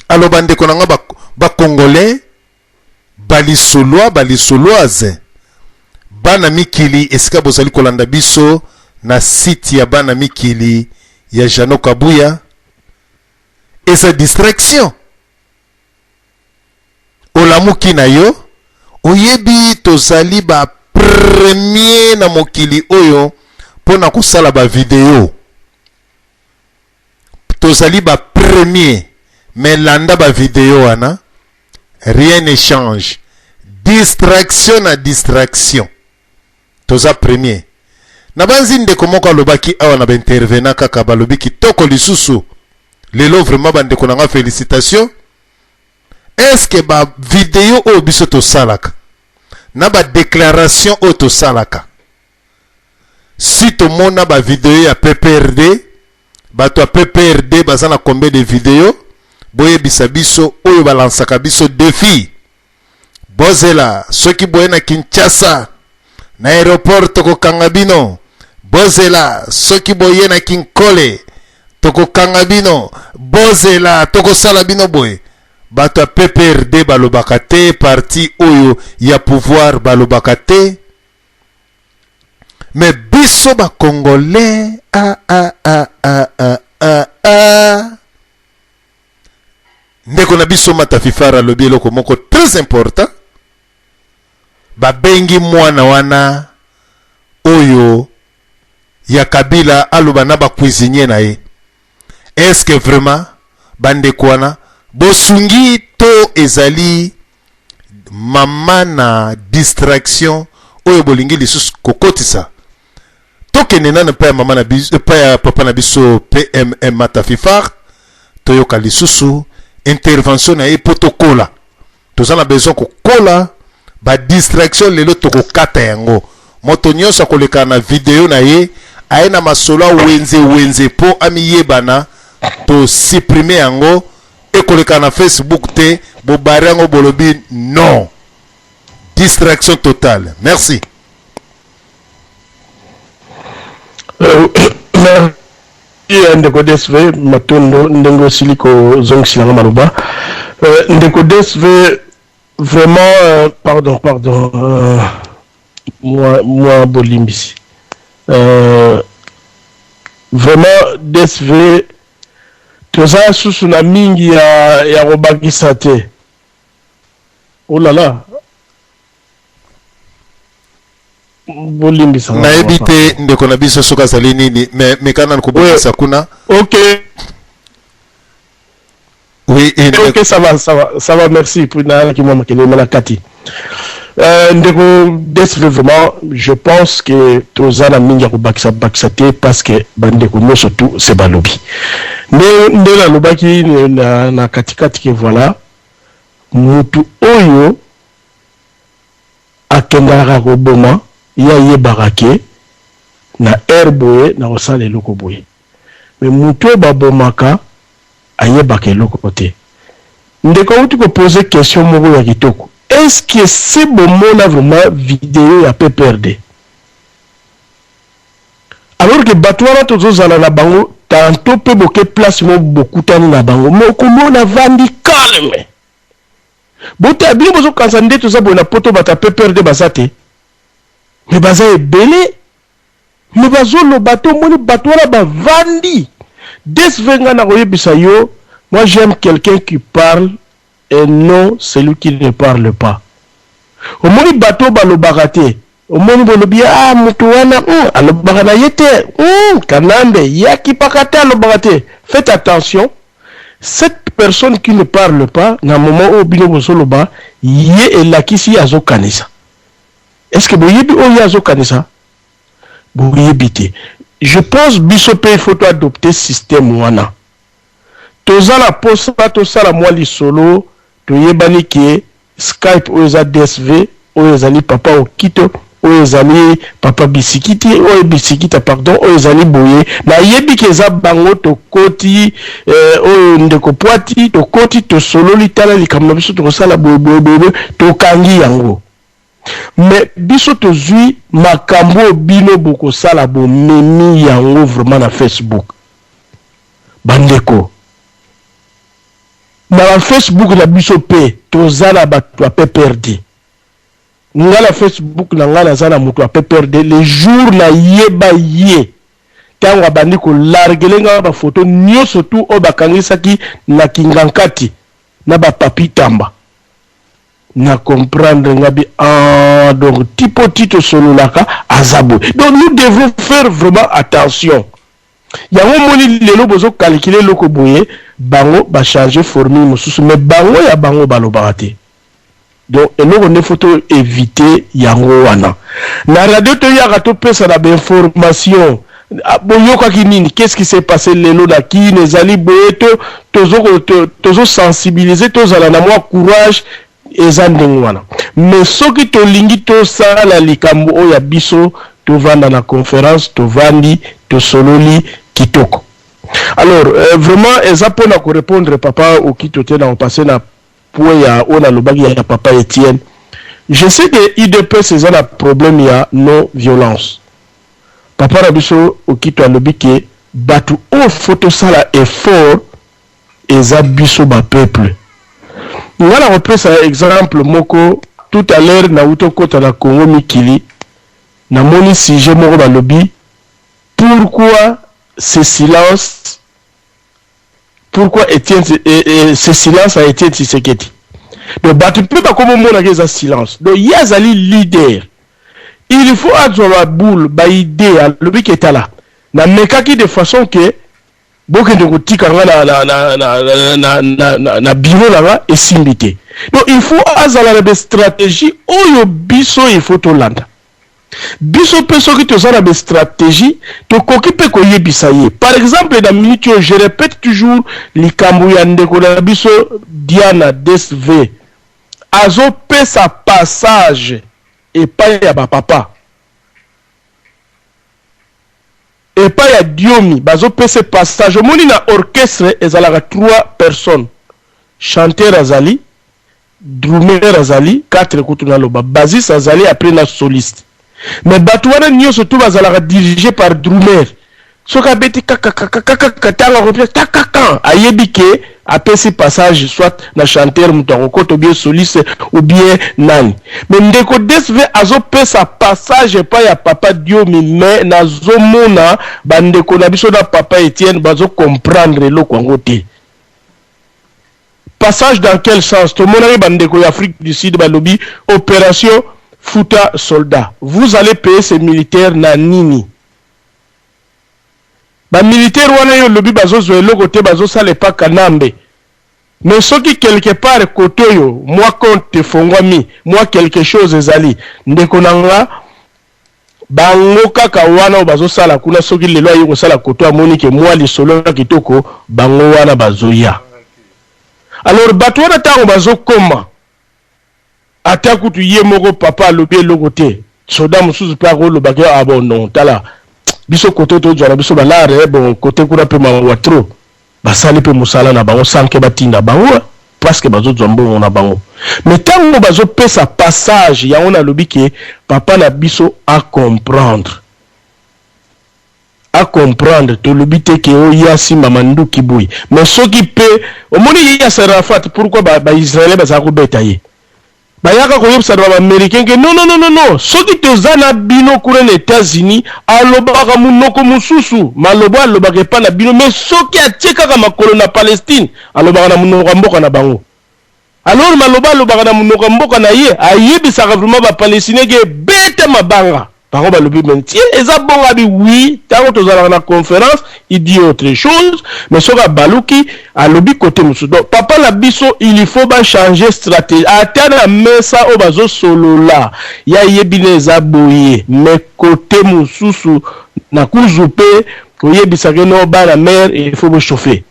Alors ba ndeko na nga ba, ba congolais, ba lisolois, ba lisoloises, bana mikili esika bozali kolanda biso na site ya bana mikili ya Jeannot Kabuya, eza distraction. Olamuki na yo, oyebi tozali ba premier na mokili oyo mpo na kosala ba video. Tozali ba premier mais landa ba video wana rien ne change. Distraction na distraction. Toza premier. Nabanzi ndeko moko alobaki awa na ba intervenant kaka balobi kitoko lisusu lelo vraiment ba ndeko na nga felicitations. Est-ce que ba video oyo biso tosalaka na ba declaration oyo tosalaka si tomona ba video ya PPRD, bato ya PPRD baza na combien de video? Boyebisa biso oyo balansaka biso defi. Bozela soki boye na Kinshasa na aeroport tokokanga bino. Bozela soki boye na Kinkole tokokanga bino. Bozela tokosala bino boye. Bato ya PPRD balobaka te, parti oyo ya pouvoir balobaka te. Mais biso ba congolais ah ah ah ah ah ah ah. Ndeko na biso Mata Fifara alobi eloko moko très important. Babengi mwana wana oyo ya Kabila aloba na ba cuisinier na ye. Est-ce que vraiment bandeko wana bosungi to ezali mama na distraction oyo bolingi lisusu kokotisa? Tokende nanu epai ya mama na biso, epai ya papa na biso PMM Mata Fifar, toyoka lisusu intervention na ye mpo tokola. Toza na besoin kokola, ba distraction lelo tokokata yango. Moto nyonso akoleka na video na ye aye na masolo ya wenze wenze mpo amiyebana, to supprimer yango, ekoleka na Facebook te, bobare yango bolobi non. Distraction totale. Merci. Merci ndeko DSV Matondo ndenge osili kozongisela nga maloba. Ndeko DSV vraiment pardon pardon mwa bolimbisi. Vraiment DSV toza susu na mingi ya kobakisa te. Oh là là. Bolimbisa. Nayebi te ndeko na biso soki azali nini, mais meka nanu kobongisa kuna. Ok. Oui, et Ok, ça va, ça va, ça va, merci. Pour nayaki mwa makelele na kati. Ndeko DSV, vraiment, je pense que toza na mingi ya kobakisa bakisa te parce que bandeko nyonso tu se balobi. Nde nalobaki na katikati ke voilà, mutu oyo akendaka koboma, ye ayebaka ke na heure boye na kosala eloko boye. Mais mutu oyo babomaka ayebaka eloko te. Ndeko auti kopose question moko ya kitoko. Est-ce que se bomona vraiment vidéo ya PPRD? Alors que bato wana tozozala na bango tantôt mpe boke place mo bokutani na bango, mais okomona vandi calme. Bote bino bozokanisa nde toza boye na poto, bato ya PPRD baza te, mais baza ebele, mais bazoloba te. Omoni bato wana bavandi. DSV, nga na koyebisa yo, moi j'aime quelqu'un qui parle et non celui qui ne parle pas. Omoni bato oyo balobaka te, omoni bolobi: "Ah, moto wana alobaka na ye te, Kanambe ye akipaka te, alobaka te." Faites attention, cette personne qui ne parle pas na moment oyo bino bozoloba, ye elakisi azokanisa. Est ce que boyebi oyo ye azokanisa? Boyebi te. Je pense biso mpe il faut toadopter système wana. Toza na posa tosala mwa lisolo, toyebani ke Skype oyo eza DSV, oyo ezali papa Okito, oyo ezali papa Bisikiti, oyo Bisikita, pardon, oyo ezali boye, nayebi ke eza bango. Tokoti oyo ndeko Pwati, tokoti, tosololi, tala likambo na biso, tokosala boye boye boye boye, tokangi yango. Mais biso tozwi makambo oyo bino bokosala, bomemi yango vraiment na Facebook. Bandeko, na bafacebook na biso mpe toza na bato ya PPRD. Nga na Facebook na ngai naza na moto ya PPRD. Le jour nayeba ye, ntango abandi kolargele nga bafoto nyonso tu oyo bakangisaki na Kingankati na bapapi Tamba, na comprendre nga bi: "Ah, donc tipo ti tosololaka aza boye." Donc nous devons faire vraiment attention. Yango omoni lelo bozokalkile eloko boye, bango bachange formule mosusu, mais bango ya bango balobaka te. Donc eloko nde faut toéviter yango wana. Na radio toyaka topesa na bainformation: boyokaki nini, qu'est-ce qui s'est passé lelo na Kine, ezali boye. To tozosensibiliser, tozala na mwa courage, eza ndenge wana. Mais soki tolingi tosala likambo oyo ya biso, tovanda na conférence, tovandi, tosololi kitoko. Alors vraiment eza mpona korépondre papa Okito te, na kopase na point ya oyo nalobaki ya papa Etienne. Je sais que UDPS eza na problème ya non violence. Papa na biso Okito alobi ke bato oyo faut tosala effort eza biso bapeuple. Nga na kopesa exemple moko. Tout à l'heure nauti okota na Congo Mikili, namoni sujet moko balobi: "Pourquoi ce silence? Pourquoi Etienne, ce silence à Etienne Tshisekedi?" Donc bato mpe bakoma omonaka eza silence. Donc ye azali leader, il faut azwa baboule baidée. Alobi ke tala, namekaki de façon ke bokende kotika nga na bureau na nga, esimbi te. Donc il faut azala na bastratégie oyo biso il faut tolanda. Biso mpe soki toza na bastratégie, tokoki mpe koyebisa ye. Par exemple, na minute oyo, je répète toujours likambo ya ndeko na biso Diana Dsv, azopesa passage epai ya bapapa, epai ya Diomi, bazopesa passage. Omoni na orchestre ezalaka 3 personnes: chanteur azali, drummer azali, 4 kutu naloba, bassiste azali, après na soliste. Mais bato wana nyonso tu bazalaka dirige par drumer. Soki abeti kakakakakaka, ntango akopia takaka, ayebi ke apesi passage soit na chanteur moto akokota, ou bien soliste, ou bien nani. Mais ndeko DSV azopesa passage epai ya papa Diomi. Mais nazomona bandeko na biso na papa Etienne bazocomprendre eloko yango te. Passage dans quel sens? Tomonaki bandeko ya Afrique du Sud balobi opération futa soldat. Vous allez payer ces militaires na nini? Bamilitaire wana oyo olobi bazozwa eloko te, bazosala epa Kanambe. Mais soki quelque part kote oyo mwa compte efongwami, mwa quelque chose ezali, ndeko na nga, bango kaka wana oyo bazosala kuna, soki lelo aye kosala koto, amoni ke mwa lisolo ya kitoko, bango wana bazoya. Alors bato wana, ntango bazokoma, ata kutu ye moko papa alobi eloko te, soda mosusu mpe akolobaki: "Ah bon, non, tala biso kote tozwa na biso balare." Bon, kote kuna mpe mawa trop. Basali mpe mosala na bango sans que batinda bango, parce que bazozwa mbongo na bango. Mais ntango bazopesa passage yango, nalobi ke papa na biso acomprendre, acomprendre. Tolobi te ke oyo asimba manduki boye, mais soki mpe omoni ye Yasser Arafat, pourquoi baisraélien ba bazala kobeta ye? Bayaka koyebisa na baaméricain ke non, non, non, non, non, soki toza na bino kuna na États-Unis, alobaka monoko mosusu, maloba alobaka epa na bino, mais soki atie kaka makolo na Palestine, alobaka na monoko ya mboka na bango. Alors maloba alobaka na monoko ya mboka na ye, ayebisaka vraiment bapalestinien ke beta mabanga. Bango balobi: "Mais tie, eza bongo?" Abi: "Oui." Ntango tozalaka na conférence, il dit autre chose, mais soki abaluki, alobi kote mosusu. Donc papa na biso, il faut bachanger stratégie. Ata na mesa oyo bazosolola, ya yebi na eza boye, mais kote mosusu na kuzu mpe koyebisaka no bana mare, il faut bochauffer.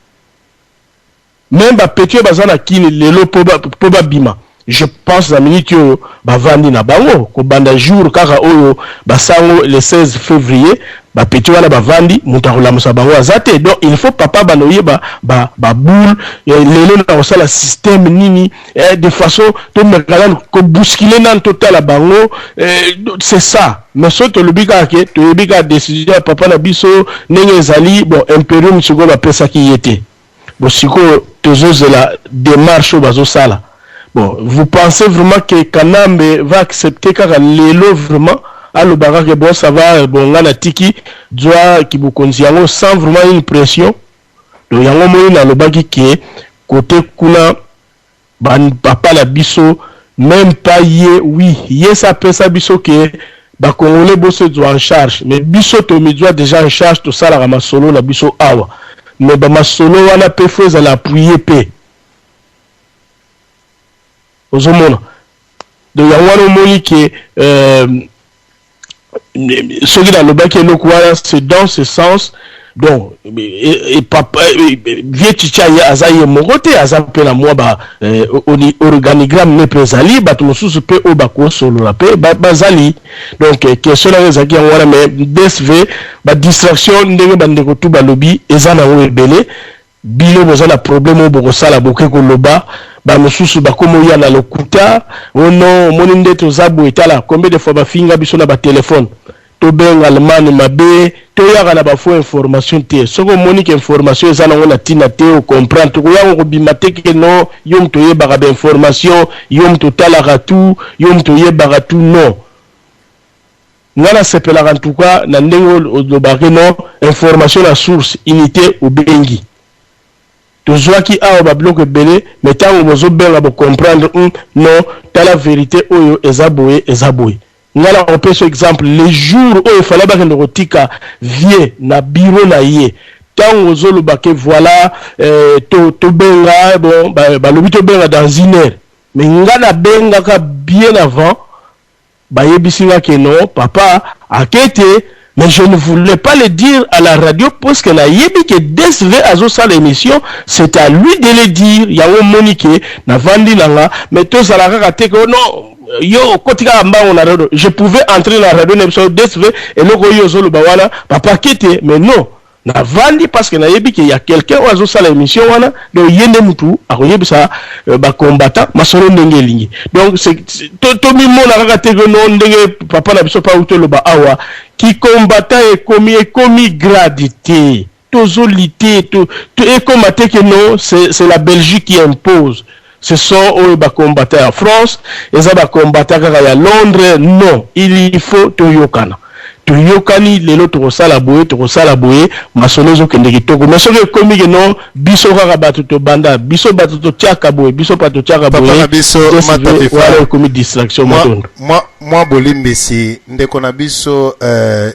Même bapetits oyo baza na kini lelo mpo babima, je pense na minute oyo bavandi na bango kobanda jour kaka oyo basango le 16 février, bapetits wana bavandi, moto akolamusa bango aza te. Donc il faut papa bana oyeba baboule lelo na kosala système nini, de façon tomeka nanu kobousculer nanu, totala bango. C'est ça. Mais soki tolobi kaka ke toyebi kaka décision ya papa na biso ndenge ezali, bon, imperium sikoyo bapesaki ye te. Bon, sikoyo tozozela démarche oyo bazosala. Bon, vous pensez vraiment que Kanambe va accepter kaka lelo vraiment, alobaka ke bon, ça va, bon, nga natiki zwa kibokonzi yango sans vraiment une pression? Donc yango moi nalobaki ke côté kuna papa na biso, même pas ye, oui, ye sa apesa biso ke bakongolais boso ezwa en charge, mais biso tomizwa déjà en charge. Tosalaka masolo na biso awa, mais bamasolo wana mpe faut ezala appuyé mpe ozomona. Donc yango wana omoni ke soki nalobaki eloko wana, c'est dans ce sens. Donc et papa vieux Chicha aza ye moko te, aza mpe na mwa ba organigramme ne mpe ezali bato mosusu mpe oyo bakosolola mpe bazali. Donc question nango ezalaki yango wana. Mais DSV, badistraction ndenge bandeko tu balobi eza nango ebele. Bino boza na problème oyo bokosala, boke koloba, bamosusu bakómi oya na lokuta ono. Omoni nde toza boye. Tala combien de fois bafinga biso na batelefone, tobenga Allemagne mabe, toyaka na bafaux information te. Soki omoni ke information eza nango na ntina te, ocomprendre, tokoyaka kobima te ke no, yo moto oyebaka bainformation, yo moto otalaka tout, yo moto oyebaka tout. Non, nga nasepelaka en tout cas na ndenge olobaki no information na source unité obengi. Tozwaki awa babiloko ebele, mais ntango bozobenga, bocomprendre: non, tala vérité oyo eza boye, eza boye. Nga na kopesa exemple, le jour oyo efale bakende kotika vieux na bureau na ye, ntango ozoloba ke voilà, tobenga bon, balobi tobenga dans une heure, mais nga nabengaka bien avant, bayebisi nga ke non, papa ake te. Mais je ne voulais pas le dire à la radio parce que nayebi ke DSV azosala émission, c'est à lui de le dire. Yango omoni ke navandi na nga, mais tozala kaka te ke non, yo okoti kaka mbango na radio. Je pouvais entrer na radio na biso: "DSV, eloko oyo ozoloba wana, papa ake te." Mais non, Navandi parce que nayebi ke ya quelqu'un oyo azosala émission wana, donc ye nde mutu akoyebisa ba combattant masolo ndenge elingi. Donc tomimona kaka te ke no ndenge papa na biso pa toloba awa ki combattant ekomi grade te, tozoli te, ekoma te ke non, c'est la Belgique qui impose. Ce sont oyo ba combattant ya France, eza ba combattant kaka ya Londres. Non, il faut toyokana. Toyokani lelo, tokosala boye, tokosala boye, masolo ezokende kitoko. Mais soki ekomi ke non, biso kaka bato tobanda, biso bato totiaka boye, biso bato totiaka boye, na biso wana ekomi distraction. Matondo. Mwa bolimbisi, ndeko na biso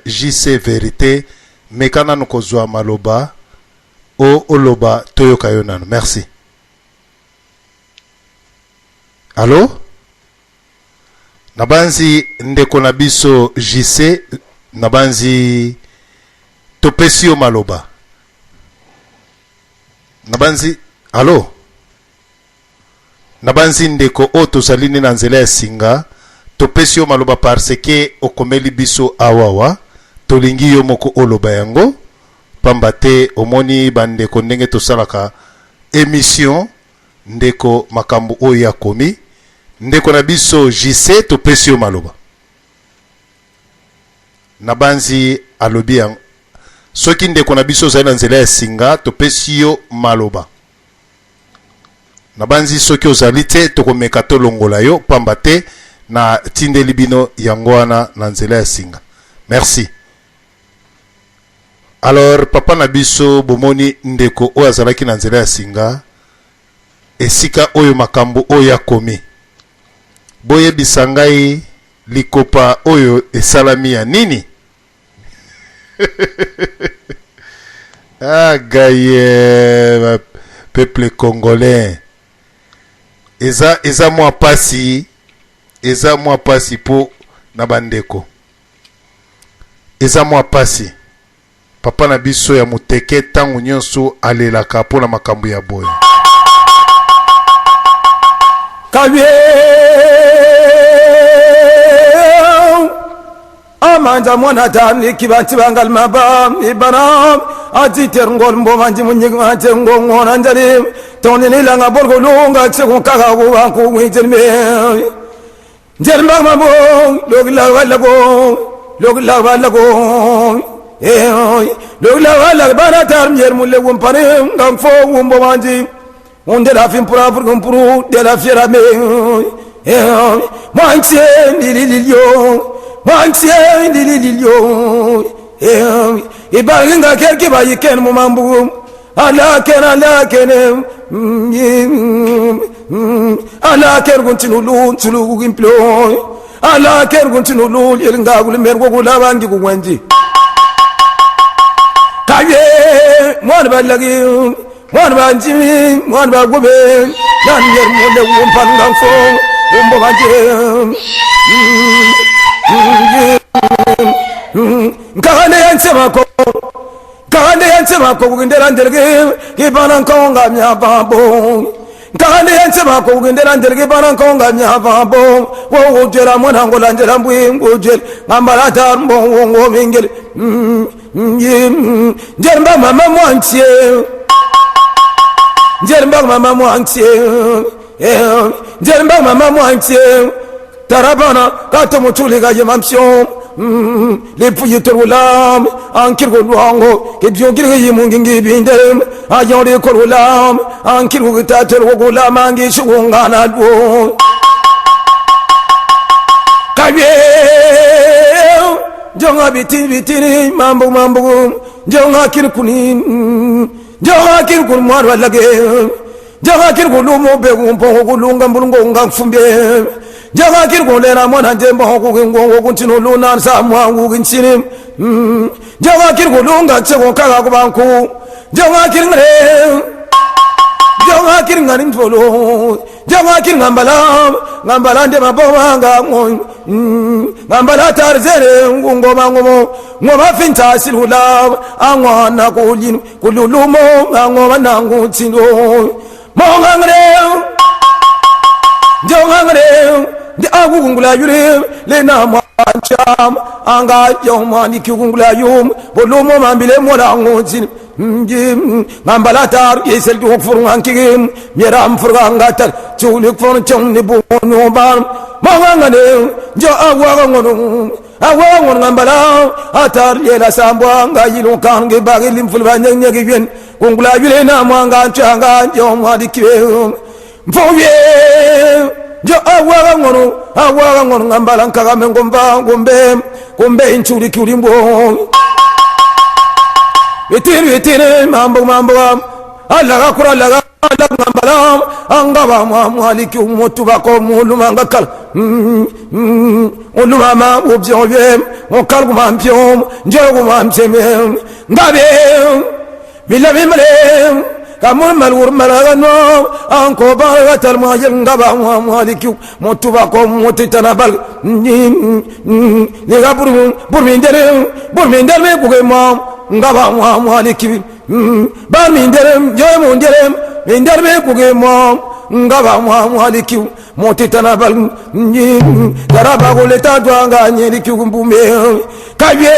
JC Vérité, meka nanu kozwa maloba o oloba, toyoka yo nanu. Merci. Allo, nabanzi ndeko na biso JC, nabanzi topesi yo maloba. Nabanzi, allo, nabanzi ndeko oyo tozali nde na nzela ya singa, topesi yo maloba parce que okomeli biso awawa, tolingi yo moko oloba yango, pamba te omoni bandeko ndenge tosalaka émission. Ndeko, makambo oyo akomi ndeko na biso JC, topesi yo maloba. Nabanzi alobi yango. Soki ndeko na biso ozali na nzela ya singa, topesi yo maloba. Nabanzi soki ozali te, tokomeka tolongola yo, pamba te na tindeli bino yango wana na nzela ya singa. Merci. Alors papa na biso, bomoni ndeko oyo azalaki na nzela ya singa, esika oyo makambo oyo akomi, boyebisa ngai likopa oyo esalami ya nini? Ah gaye, peuple congolais, eza mwa pasi, eza mwa pasi po na bandeko, eza mwa pasi. Papa na biso ya moteke ntango nyonso alelaka mpo na makambo ya boye. Kabe amanja mwana tani kibanti bangal maba ibana ati terngol mbo manji munyig ma tengo ngona njali toni ni langa bolgo lunga tsego kaka ko ba ko ngitelme njel mbag ma bo log la wala bo log la wala bo eh log la wala bana tar njer mulle wum pare ngam fo wum bo manji on de la fin pour pour pour de la fiera me eh mantie li li li yo mantie li li li yo eh ibaringa kerki ba yiken mu mambu ala ken ala ken ala ker kuntinu tulu gimplo ala ker kuntinu lu yelnga gul mergo gula bangi ku kaye mwana balagi mwana banjimi mwana bagobe nan yer mo le wum panga fo wumbo banje nkagane yanse mako nkagane yanse mako kugendera ndelge ibana nkonga myababo nkagane yanse mako kugendera ndelge ibana nkonga myababo wo ujela mwana ngola njela mbwi ujel ngambala tar mbo ngo mingel njermba mama mwantie njermba mama mwantie njermba mama mwantie tarabana kato mutuli ga yemamsyon lipuyi torulam ankirgo luango kibyo girge yimungi bindem ayori korulam ankirgo gitater gulam angi shugungana lu kaye jonga biti bitini mambu mambu jonga kirkuni jonga kirkun mwarwa lage jonga kirkulu mo be mpo kulunga mbulungo ngafumbe jonga kirkulera mwana njembo kukingo kuntino luna sa mwangu kinchini jonga kirkulunga tseko kaka kubanku jonga kirngre jonga kirngani mfolo jonga kirngambala ngambala nde mabonga ngambala tarzere ngoma ngomo ngoma finta silula angwana kulin kululumo ngoma nangu tsino mongangre jongangre. Ndi akukungula yule le na mwancham anga yomani kikungula yum bolumo mambile mola ngonzini ngambala tar yesel du furu ngankigim miram furu ngatar chulik furu chong ni bu no ban mawanga ne jo awa ngono awa ngono ngambala atar yela sambwa ngayilo kange bagilim fulba nyeng yen kungula yule na mwanga changa yomani kiwe mfoye jo awa ngono awa ngono ngambala nkagame ngomba ngombe ngombe inchuli kulimbo itiri itiri mambo mambo alaga kura alaga ngambala angaba mwaliki umutu bako muluma ngakal uluma ubyo bye mukalgu mampyo njogu mamseme ngabe bila bimale kamun malur malagano anko bagatal mwajel ngaba mwaliki mutu bako mutitana bal ni ga buru burmindere burmindere kuge mo ngaba mwaliki ba mindere joy mundere mindere kuge mo ngaba mwaliki mutitana bal ni daraba goleta dwanga nyeliki kumbume kabye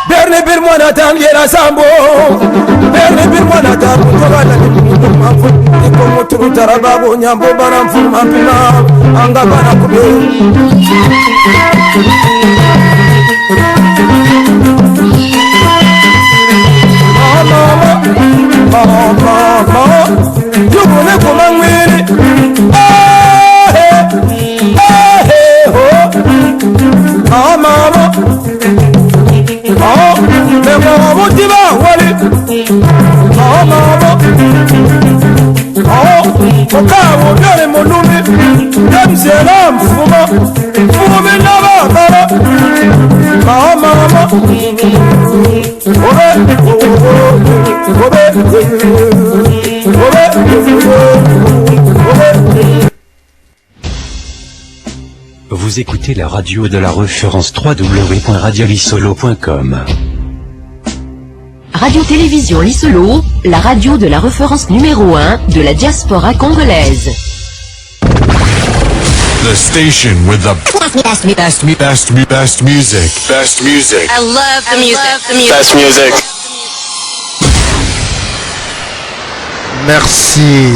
Berne bir mwana tan yera sambo Berne bir mwana tan mutoka la mafu Iko muturu tarabago nyambo bana mfuma pima Anga bana kube. Mama mama mama Yugune kumangwini Eh eh ho. Mama mama Vous écoutez la radio de la référence www.radiolisolo.com. Radio-Télévision Lissolo, la radio de la référence numéro 1 de la diaspora congolaise. The station with the best, best, best, best music. Best music. I love the music. Best music. Merci.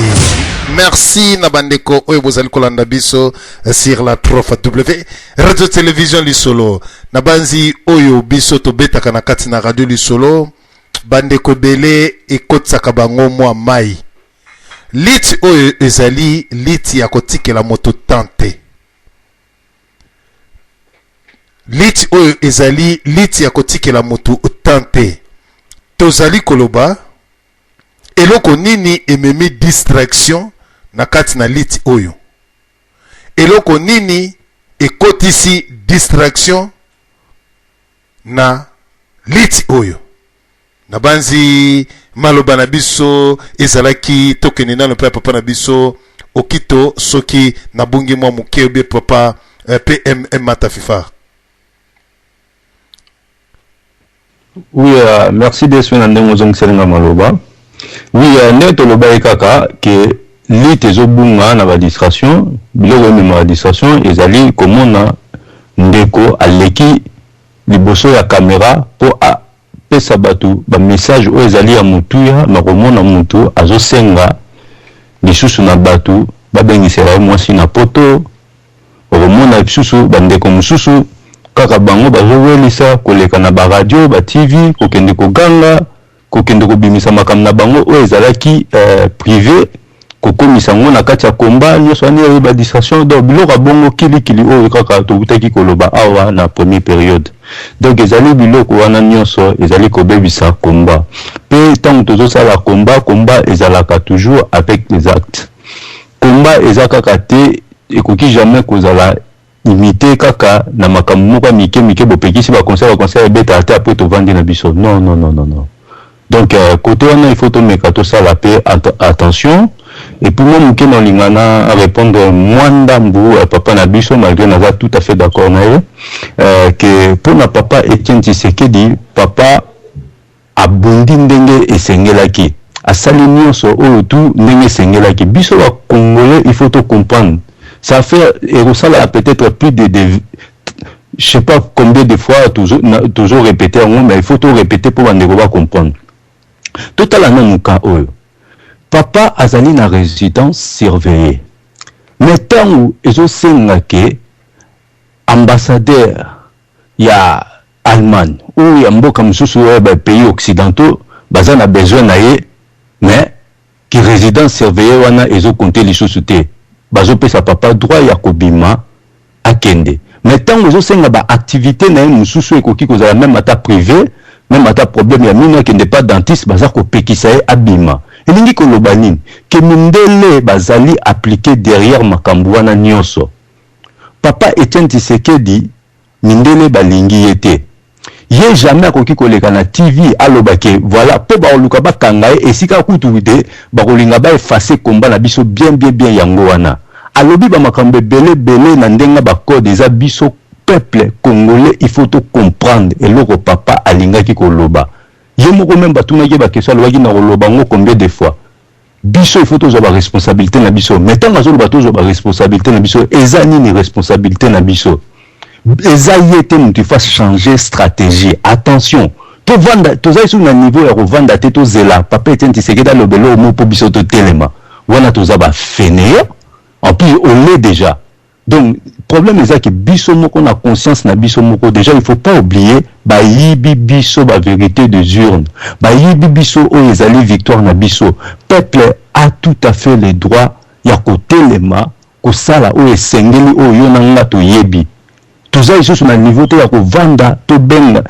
Merci na bandeko oyo bozali kolanda biso sur la 3 W Radio Télévision Lisolo. Na banzi oyo biso tobetaka na kati na Radio Lisolo bandeko ebele ekotisaka bango mwa mai. Liti oyo ezali liti ya kotikela moto tante. Liti oyo ezali liti ya kotikela moto tante. Tozali koloba eloko nini ememi distraction na kati na liti oyo. Eloko nini ekotisi distraction na liti oyo. Nabanzi maloba na biso ezalaki tokende nano mpe ya papa na biso okito soki nabungi mwa moke obie papa PMM Mata Fifa. Oui, merci Deswe na ndenge ozongiseli nga maloba. Oui, ndenge tolobaki kaka ke lit ezobunga na badistraction, biloko emema badistraction ezali komona ndeko aleki liboso ya kamera mpo apesa bato bamessage oyo ezali ya motuya, na komona motu azosenga lisusu na bato babengisela ye mwasi na poto. Okomona lisusu bandeko mosusu kaka bango bazowelisa koleka na baradio, ba TV, kokende koganga, kokende kobimisa makambo na bango oyo ezalaki privé, kokomisa yango na kati ya komba nyonso wana oyo ba distraction. Donc biloko ya bongo kilikili oyo kaka tokutaki koloba awa na première période. Donc ezali biloko wana nyonso ezali kobebisa komba. Pe ntango tozosala komba, komba ezalaka toujours avec des actes. Komba eza kaka te, ekoki jamais kozala limité kaka na makambo moko ya mike mike, bopekisi ba conseil, ba conseil ebetaka te apres tovandi na biso. Non, non, non, non, non. Donc côté wana il faut tomeka tosala pe attention. Et puis moi moke na olinga na répondre mwa ndambu papa na biso, malgré naza tout à fait d'accord na ye, que mpona papa Etienne Tshisekedi, papa abundi ndenge esengelaki, asali nyonso oyo tu ndenge esengelaki. Biso ba Congolais il faut to comprendre. Ça fait ekosala peut-être plus de, de je sais pas combien de fois toujours toujours répéter yango, mais il faut to répéter mpo bandeko ba comprendre. Totala nanu cas oyo. Papa azali na résidence surveillée, mais ntango ezosenga ke ambassadeur ya Allemagne oyo ya mboka mosusu oyo ba pays occidentaux baza na besoin na ye, mais ki résidence surveillée wana ezokonte lisusu te, bazopesa papa droit ya kobima akende. Mais ntango ezosenga baactivité na ye mosusu, ekoki kozala même ata privé, même ata problème ya mino, akende pa dentiste, baza kopekisa ye abima. Elingi koloba nini? Ke mindele bazali appliqué derrière makambo wana nyonso. Papa Etienne Tshisekedi, mindele balingi ye te. Ye jamais akoki koleka na TV aloba ke voilà, mpo bakoluka bakanga ye esika kutu te, bakolinga baeffacer komba na biso bien bien bien. Yango wana alobi bamakambo ebele ebele na ndenge bacode. Eza biso peuple congolais, il faut to comprendre eloko papa alingaki koloba. Ye moko même batunaki ye baquestion, alobaki na koloba ngo combien de fois. Biso, il faut tozwa baresponsabilité na biso. Mais ntango azoloba tozwa baresponsabilité na biso, eza nini responsabilité na biso? Eza ye te moto, il faut changer stratégie. Attention, tovanda, toza lisusu na niveau ya kovanda te, tozela papa Etienne Tshisekedi alobela omo mpo biso totelema. Wana toza bafainéants. En plus, on l'est déjà. Donc problème eza ke biso moko na conscience na biso moko déjà. Il faut pas oublier, bayibi biso bavérité des urnes, bayibi biso oyo ezali victoire na biso. Peuple a tout à fait le droit ya kotelema, kosala oyo esengeli, oyo yo na nga toyebi. Toza lisusu na niveau te ya kovanda tobenga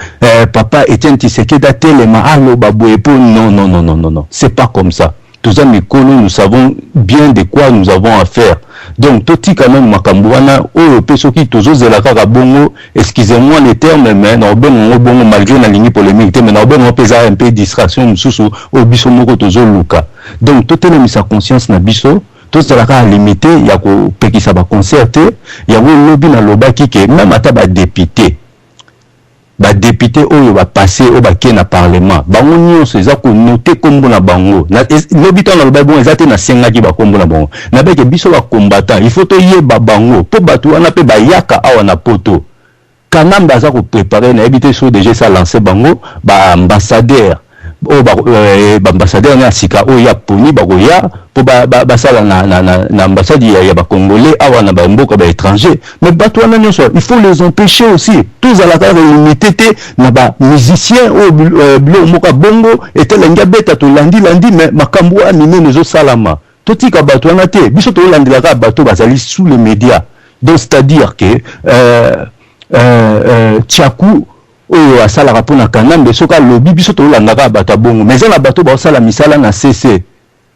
papa Etienne Tshisekedi atelema, aloba boye mpo non, non, non, non, non, non, c'est pas comme ça. Toza mikolo, nous savons bien de quoi nous avons à faire. Donc totika nanu makambo wana oyo. Mpe soki tozozela kaka bongo, excusez-moi le terme, mais na obenga yango bongo, malgré nalingi polémique te, mais na obenga yango mpe eza un peu distraction mosusu oyo biso moko tozoluka. Donc totelemisa conscience na biso, tozala kaka limité ya kopekisa baconcert te. Yango lobi nalobaki ke même ata badéputé oyo bapasse, oyo bakei na parlement, bango nyonso eza konoter nkombo na bango. Lobi ntango nalobaki bongo, eza te nasengaki bakombo na bango. Nabeke biso bacombattant, il faut toyeba bango, mpo bato wana mpe bayaka awa na Poto. Kanambe aza kopréparer, nayebi te so déjà esa lancé bango baambassadeur oyo, baambassadeur na ya sika oyo ya poni bakoya mpo basala na ambassade ya bacongolais awa na bamboka baétranger. Mais bato wana nyonso, il faut les empêcher aussi. Tozala kaka limité te na bamusicien oyo biloko moko ya bongo etelangi abeta, tolandilandi. Mais makambo wana minene ezosalama, totika bato wana te. Biso tolandela kaka bato bazali sous les médias. Donc c'est-à-dire que Tiaku oyo asalaka mpona Kanambe, soki alobi, biso tolandaka bato ya bongo. Mais eza na bato baosala misala na cc.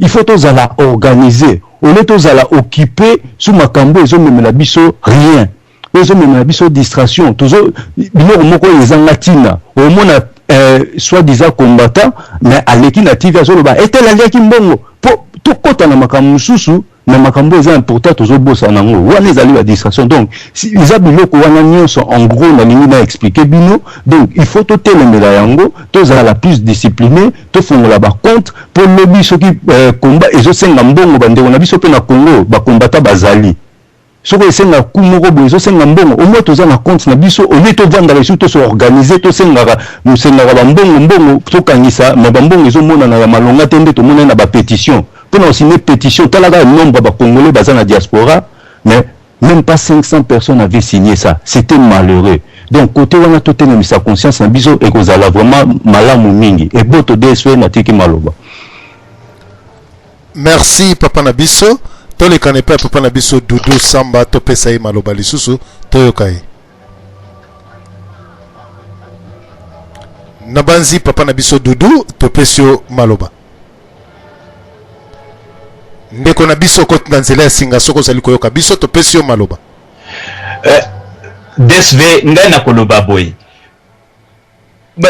Il faut tozala organisé au lieu tozala occupé su makambo ezomemela biso rien, oyo ezomemela biso distraction. Tozo biloko moko oyo ezanga ntina. Omona soi-disant combattant, mais aleki na TV, azoloba etele aliaki mbongo mpo tokɔta na makambo mosusu. Mais makambo eza important, tozobosana yango. Wana ezali badistraction. Donc eza biloko wana nyonso, en gros, nalingi na expliquer bino. Donc il faut totelemela yango, tozala plus discipliné, tofongola bacompte mpo lobi soki komba ezosenga mbongo, bandeko na biso mpe na Congo bakombata bazali. Soki esenga ku moko boye, ezosenga mbongo, au moins toza na compte na biso, au lieu tovandaka esuki tosoorganiser, tosengaka mosengaka bambongo mbongo, tokangisa. Mais bambongo ezomonana ya malonga te. Nde tomonani na bapétition, mpona kosigner pétition, talaka nombre ya bacongolais baza na diaspora, mais même pas 500 personnes avaient signé ça. C'était malheureux. Donc côté wana, totelemisa conscience na biso, ekozala vraiment malamu mingi. Eboto DSV, natiki maloba. Merci papa na biso. Tolekana epai ya papa na biso Dudu Samba, topesa ye maloba lisusu, toyoka ye. Nabanzi papa na biso Dudu, topesi yo maloba. Ndeko na biso, okoti na nzela ya singa. Soki ozali koyoka biso, topesi yo maloba. DSV, ngai nakoloba boye.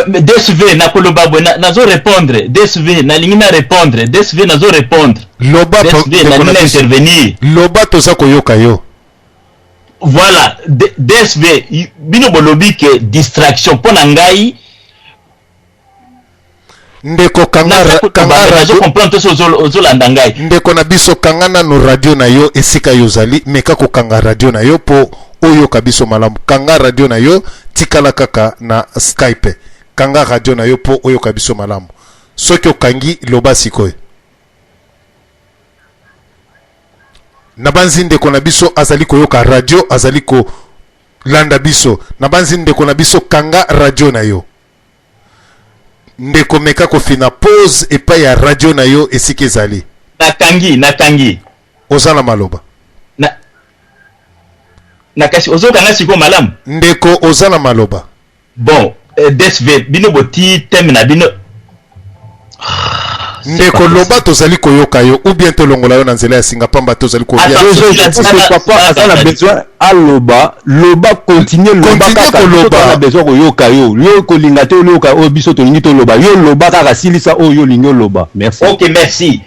DSV, nakoloba boye, nazo répondre. DSV, nalingi na répondre. DSV, nazo répondre. Loba. DSV, ndeko nalingi na na biso. intervenir. Loba, toza koyoka yo. Voilà, DSV, bino bolobi ke distraction mpo na ngai. Ndeko kanga kanga radio comprendre te ozolanda ngai. Ndeko na biso kanga nanu radio na yo esika yo ozali meka kokanga radio na yo po oyoka biso malamu. Kanga radio na yo tikala kaka na Skype. Kanga radio na yo po oyoka biso malamu. Soki okangi loba sikoyo. Nabanzi ndeko na biso azali koyoka radio azali kolanda biso. Nabanzi ndeko na biso kanga radio na yo. Ndeko meka kofina pause epai ya radio na yo esika ezali. Nakangi, nakangi. Oza na maloba. Na na kasi ozoyoka nga sikoyo malamu? Ndeko oza na maloba. Bon, eh, DSV, bino boti thème na bino. Ndeko loba tozali koyoka yo ou bien tolongola yo na nzela ya singa pamba te ozali kolia papa aza na besoin aloba loba continue loba kaka biso toza na besoin koyoka yo yo kolinga te oyoka oyo biso tolingi toloba yo loba kaka silisa oyo yo olingi oloba merci. Ok merci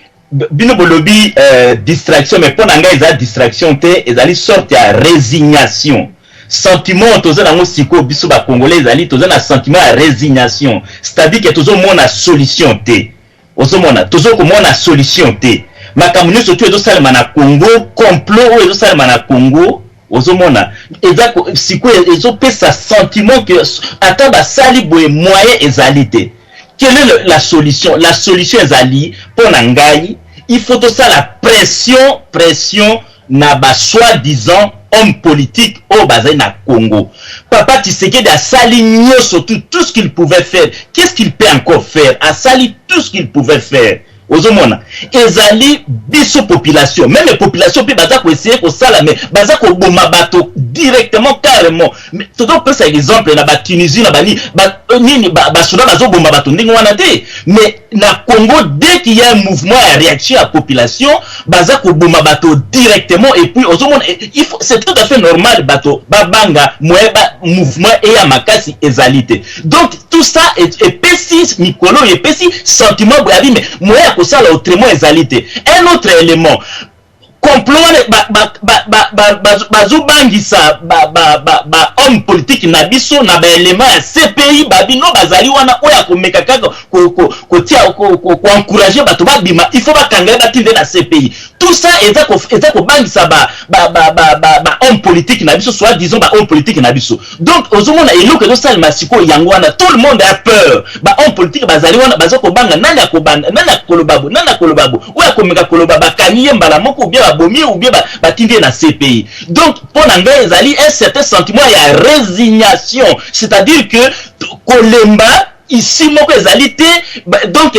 bino bolobi euh, distraction mais mpo na ngai eza distraction te ezali sorte ya resignation sentiment toza nango sikoyo biso ba congolais ezali toza na sentiment ya resignation c'est à dire que tozo mona solution te ozo mona tozo komona solution te makambo nyonso tu ezosalema na Congo complot oyo ezosalema na Congo ozomona eza sikoyo ezopesa sentiment que ata basali boye moyen ezali te quelle est la solution la solution ezali mpo na ngai il faut tosala pression pression na ba soit disant homme politique oyo bazali na Congo. Papa Tshisekedi asali nyoso tout, tout ce qu'il pouvait faire. Qu'est-ce qu'il peut encore faire? Asali tout ce qu'il pouvait faire. Ozomona ezali biso population meme population mpe baza koessaye kosala mais baza koboma bato directement carrément. Tozopesa exemple na ba Tunisie na bani ba, nini basoda ba bazoboma bato ndenge wana te mais na Congo dès qu'il y a un mouvement ya réaction ya population baza koboma bato directement et puis ozomona il faut c'est tout à fait normal bato babanga moyen ba mouvement eya makasi ezali te donc tout ça epesi mikolo oyo epesi sentiment boye abi mais moyen ya kosala autrement ezali te. Un autre élément, complot wana bazobangisa ba homme politique na biso na ba élément ya CPI babino bazali wana oyo akomeka kaka kotia koencourager bato babima il faut bakanga ye batinde na CPI. Tout ça eza eza kobangisa ba ba ba ba ba, ba homme politique na biso soit disons ba homme politique na biso. Donc ozomona eloko ezosalema sikoyo yango wana tout le monde a peur. Ba homme politique bazali wana baza kobanga nani akobanda nani akoloba bo nani akoloba bo oyo akomeka koloba bakangi ye mbala moko ou bien babomi ye ou bien batindi ye na CPI. Donc mpo na ngai ezali un certain sentiment ya résignation, c'est-à-dire que kolemba ici moko ezali te donc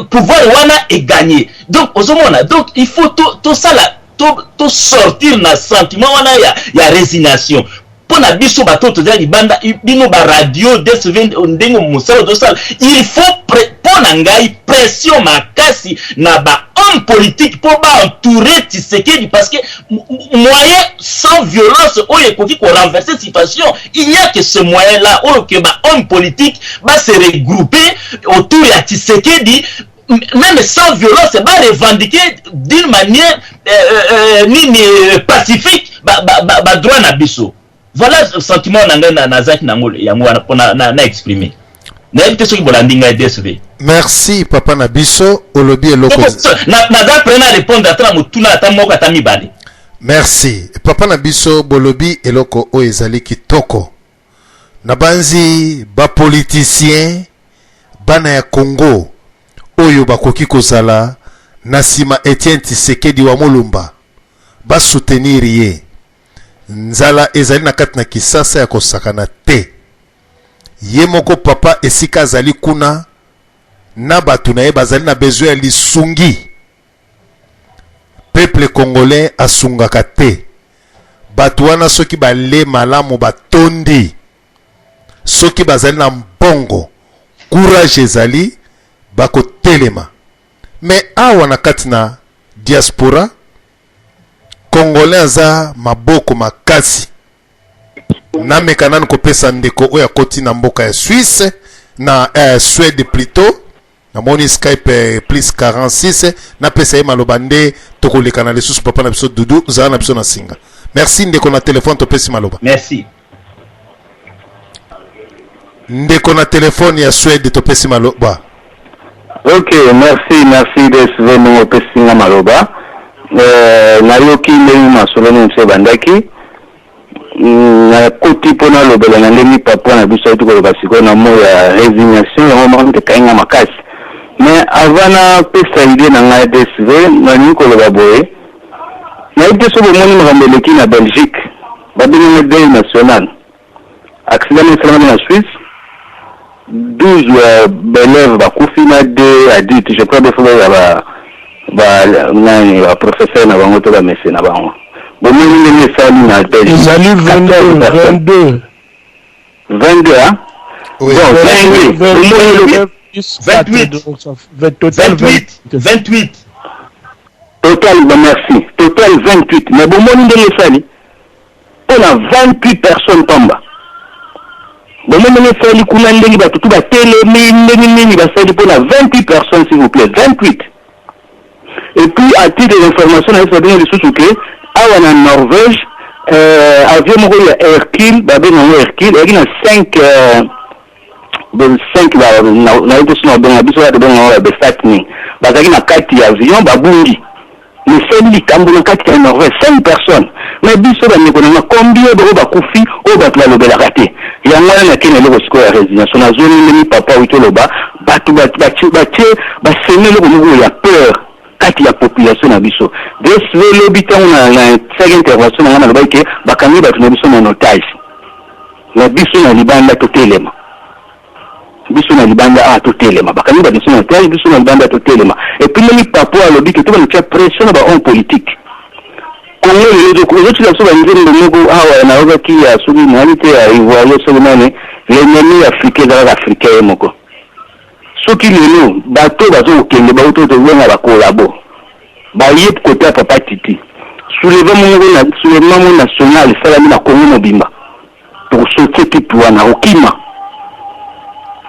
pouvoir wana e gagner. Donc ozomona donc il faut tosala to, to sortir na sentiment wana ya, ya résignation mpo na biso bato toza libanda bino ba radio DSV ndenge mosala ozosala il faut mpo na ngai pression makasi na ba homme politique mpo ba entourer Tshisekedi parce que moyen sans violence oyo ekoki ko renverser situation il n'y a que ce moyen là oyo que ba homme politique ba se regrouper autour ya Tshisekedi même sans violence ba revendiquer d'une manière euh, euh, nini pacifique ba, ba, ba, ba droit na biso. Voilà sentiment na ngai nazaki nango yango wana mpo na, na, na exprimer. Nayebi te soki bolandi ngai DSV. Merci papa na biso olobi eloko. Naza prêt na répondre ata na motuna ata moko ata mibale. Merci papa na biso bolobi eloko oyo ezali kitoko. Nabanzi ba politiciens bana ya Congo oyo bakoki kozala na sima Etienne Tshisekedi wa Mulumba ba soutenir ye. Nzala ezali na kati na Kisasa ya kosakana te. Ye moko papa esika azali kuna na batu na ye bazali na besoin ya lisungi. Peuple congolais asungaka te. Batu wana soki bale malamu batondi, soki bazali na mbongo, courage ezali, bakotelema. Mais awa na kati na diaspora, congolais aza maboko makasi. Nameka nanu kopesa ndeko oyo akoti na mboka ya Suisse, na Suède plutot. Namoni Skype plus 46, napesa ye maloba nde tokolekana lisusu. Papa na biso Doudou, zala na biso na singa. Merci ndeko na telefone, topesi maloba. Merci. Ndeko na telefone ya Suède, topesi maloba. Ok, merci, merci DSV ndenge opesi nga maloba. Euh, nayoki ndenge masolo nyonso ebandaki. Nakoti mpo nalobela na ndenge papa na biso ayuti koloba sikoyo na mot ya resignation, yango moko moto ekangi nga makasi. Mais avant napesa idee na ngai DSV, nalingi koloba boye, nayebi te soki bomoni makambo eleki na Belgique, babengi yango deuil national. Accident moko esalamaki na Suisse, 12 ya ba elèves bakufi na 2 adultes, je crois des fois ya ba ba nani ba professeur na bango to ba monsieur na bango. Bomoni ndenge esali na Belgique. Ezali 22, 22. 22 hein? Oui. Bon, 22. Bomoni eloko 28. Total 28. 28. Total, bon, merci. Total 28. Mais bomoni ndenge esali pona 28 personnes pamba. Bomoni ndenge esali kuna ndenge bato tu batelemi ndenge nini basali pona 28 personnes s'il vous plaît 28. Et puis à titre d'information nayebisa bino lisusu ke awa na Norvège euh, avion moko ya Hercule babenga yango Hercule eyaki na 5 euh, 5 nayebi te soki nabenga biso kaka tobenga yango ba besatning bazalaki na kati ya avion babungi. Mesali likambo na kati ya Norvège 5 personnes mais biso ba ndeko na nga combien oyo bakufi oyo batu balobelaka te yango wana nake na eloko sikoyo ya resignation nazongi ndenge papa awuti oloba batu batie ba seme eloko moko ya peur kati ya population na biso DSV lobi tango na salaki intervention na nga nalobaki ke bakangi batu na biso na otage na biso na libanda totelema. Biso na libanda awa totelema, bakangi ba biso na otage, biso na libanda totelema. Et puis ndenge Papo alobi ke tobanda kotia pression na ba hommes politiques. Congo lelo ezotika biso ba nzembo moko awa nayokaki ya soki nani te ya Ivoirien soki nani, l'ennemi africain eza kaka africain ye moko. Soki lelo bato bazo kokende bauti oyo tobenga ba collabo baye kote ya Papa Titi, soulèvement moko na soulèvement moko national esalami na Congo mobimba. Toko sauter type wana akokima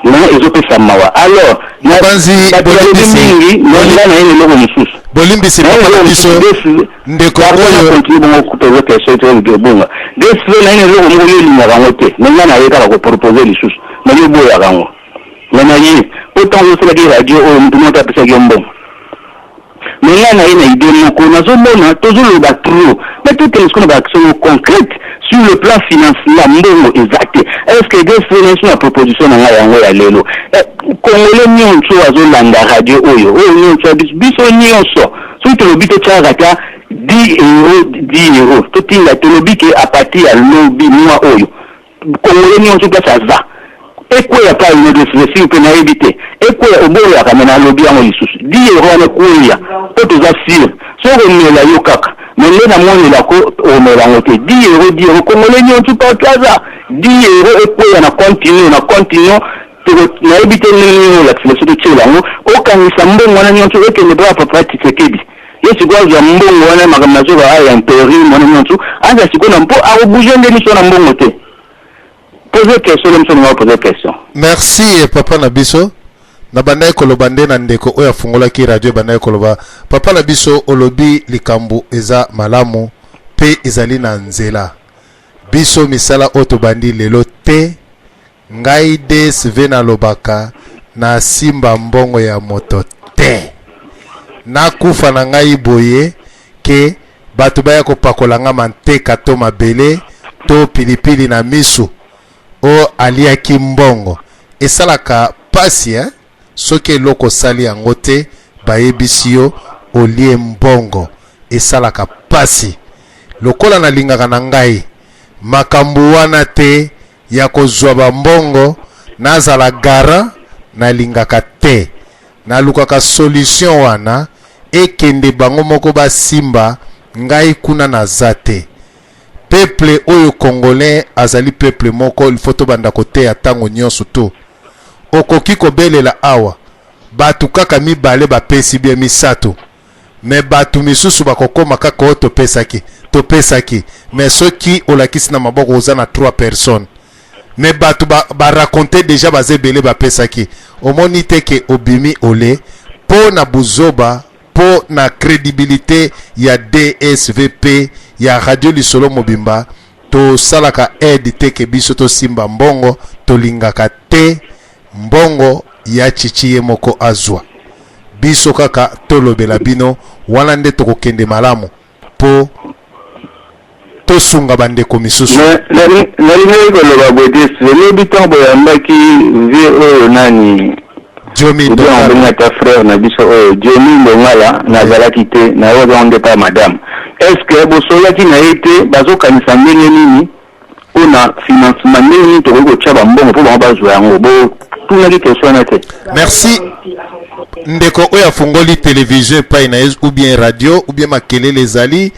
mais ezo pesa mawa alors Mobanzi batu balobi bolimbisi mingi mais nga naye na eloko mosusu bolimbisi naye papa na na eloko biso mosusu ndeko pardon na oyo continue bongo ko poser question te oyo obunga DSV naye na eloko moko yo olingaka yango te mais nga naye kaka ko proposer lisusu mais yo oboyaka yango mais naye po tango osalaki radio oyo mutu moko te apesaki yo mbongo Mais nga naye na idee moko nazo mona tozo loba trop mais to kende sikoyo na ba action moko concrète sur le plan financement mbongo eza te est ce que DSV na biso na proposition na nga yango ya lelo congolais nionso azo landa radio oyo oyo nionso ya biso biso nionso soki tolobi to tiaka ata 10 euros 10 euros totinda tolobi ke à partir ya lobi mois oyo Congolais nionso place aza ekweya pa inodefresi mpe nayebi te ekweya oboyaka me nalobi yango lisusu 10 euro wana ekweya mpo toza sur soki okomela yo kaka me nde namonela ko okomela yango te 10 euro 10 euro congolais nionso partout aza 10 euro ekweya na continue na continue nayebi te ndenge nini olakisa biso totyela yango okangisa mbongo wana nionso ekende mpo ya papa Tshisekedi ye sikoyo azwa mbongo wana makambo nazoba aya interim wana nyonso aza sikoyo na mpo akobouge nde miso na mbongo te pose question nde miso ninga pose question. Merci papa na biso nabandaki koloba nde na ndeko oyo afungolaki radio ebandaki koloba papa na biso olobi likambo eza malamu pe ezali na nzela biso misala oyo tobandi lelo te Ngai DSV nalobaka na simba mbongo ya moto te. Nakufa na ngai boye ke bato baya kopakola nga manteka to mabele to pilipili na misu oh aliaki mbongo. Esalaka pasi hein soki eloko osali yango te bayebisi yo olie mbongo esalaka pasi. Lokola nalingaka na ngai makambu wana te ya kozua ba mbongo nazala garant nalingaka te nalukaka solution wana ekende bango moko basimba ngai kuna naza te peuple oyo congolais azali peuple moko il faut tobanda koteya tango nionso tout okoki kobelela awa batu kaka mibale bapesi bien misatu mais batu misusu bakokoma kaka oyo topesaki topesaki mais soki olakisi na maboko oza na 3 personnes mais batu ba, ba raconter deja baza ebele bapesaki omoni te ke obimi ole po na buzoba po na credibilite ya DSVP ya radio lisolo mobimba tosalaka aide te ke biso tosimba mbongo tolingaka te mbongo ya Tshitshi ye moko azua. Biso kaka tolobela bino wana nde tokokende malamu po tosunga bandeko misusu. Nalingaki koloba boye te, lobi ntango boyambaki vieux oyo nani Diomi Ndongala, obengi ata frère na biso oyo Diomi Ndongala, nazalaki te, nayoki yango nde pa madame. Est-ce que bosololaki na ye te? Bazokanisa ndenge nini mpona financement, ndenge nini tokoki kotia bambongo mpo bango bazwa yango? Botunaki question wana te? Merci ndeko oyo afungoli television epai na ye ou bien radio ou bien makelele ezali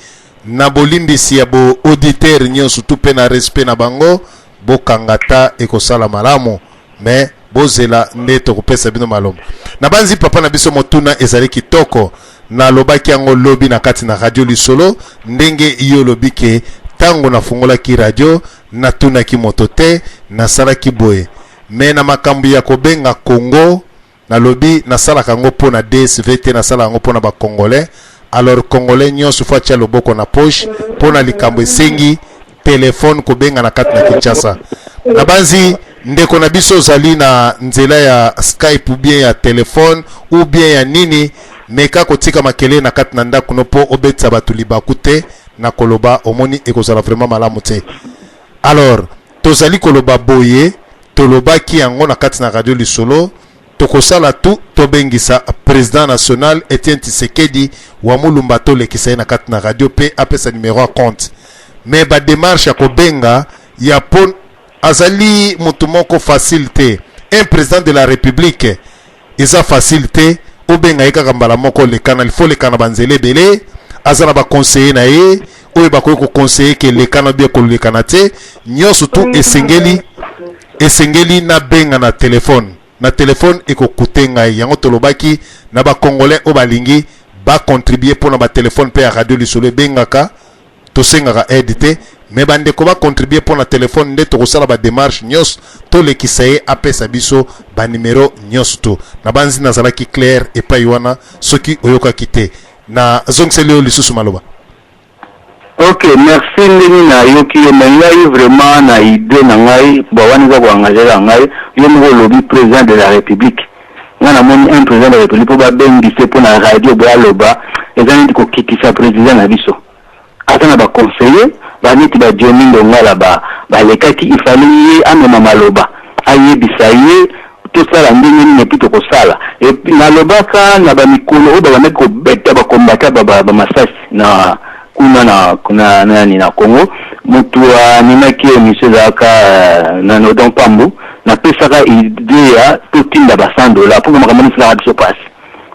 na bolimbisi ya bo auditeur nyonso tu mpe na respect na bango, bokanga ta ekosala malamu, mais bozela nde tokopesa bino maloba. Nabanzi papa na biso, motuna ezali kitoko. Nalobaki yango lobi na kati na radio Lisolo, ndenge yo olobi ke ntango nafungolaki radio natunaki moto te, nasalaki boye. Mais na makambo ya kobenga Congo, nalobi nasalaka yango mpo na DSV te, nasalaka yango mpo na ba Congolais. Alors Congolais nyonso fo atia loboko na poche mpo na likambo esengi telefone kobenga na kati na Kinshasa. Nabanzi ndeko na biso ozali na nzela ya Skype ou bien ya telefone ou bien ya nini, meka kotika makelele na kati na ndako no mpo obetisa bato libaku te na koloba, omoni ekozala vraiment malamu te. Alors tozali koloba boye, tolobaki yango na kati na radio Lisolo, tokosala tout tobengisa président national Etienne Tshisekedi wa Mulumba, tolekisa ye na kati na radio pe apesa numéro ya compte. Mais ba démarche ya kobenga ya po azali motu moko facile te. Un président de la République eza facile te obenga ye kaka mbala moko lekana, il faut lekana banzela ebele, aza na ba conseiller na ye oyo bakoki koconseiller ke lekana bien kolekana te. Nyonso tu esengeli esengeli nabenga na telefone, na telefone ekokute ngai. Yango tolobaki na ba Congolais oyo balingi bacontribue mpona batelefone mpe ya radio Lisolo ebengaka, tosengaka aide te, mais bandeko bacontribue mpona telefone nde tokosala bademarche nyonso, tolekisa ye apesa biso banimero nyonso tu. Nabanzi nazalaki clair epai wana, soki oyokaki te nazongiseli yo lisusu maloba. Ok, merci ndenge nayoki yo. Mais ngai vraiment na idée na ngai, bon, wana eza koengage kaka ngai. Yo moko olobi président de la République, ngai namoni un président de la République mpo babengise mpo na radio boye aloba, eza neti kokitisa président na biso. Aza na baconseiller baneti badiomi Ndongala balekaki, ifale ye amema maloba, ayebisa ye tosala ndenge nini et puis tokosala. Et puis nalobaka na bamikolo oyo babandaki kobeta bakombata bamasasi na kuna na nani na Congo, motu animaki émission ezalaka na Nodon Pambu, napesaka idée ya totinda ba 100 $, mpo makambo esalaka biso mpasi.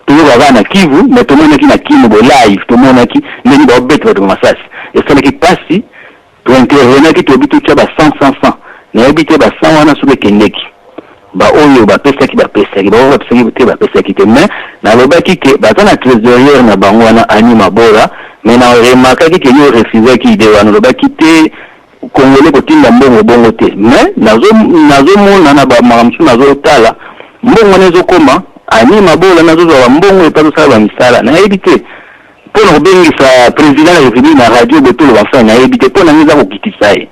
Toyoka kaka na Kivu, mais tomonaki na Kino bo live, tomonaki ndenge baobeta bato bamasasi, esalaki mpasi. Tointervenaki, toyebi totia ba 100 100 100, nayebi te ba 100 wana soki ekendeki, baoyo bapesaki bapesaki, baoyo bapesaki te bapesaki te. Mais nalobaki ke baza na trésorière na bango wana Ani Mabora. Mais na remarkaki ke yo refusaki idée wana, olobaki te Congolais kotinda mbongo bongo te. Mais nazomona na bamakambo mosusu, nazotala mbongo wana ezokoma Ani Mabola, nazozwa bambongo epa azosala bamisala, nayebi te mpo na kobengisa président ya République na radio boye toloba. Enfin, nayebi te, mpo na ngai eza kokitisa ye,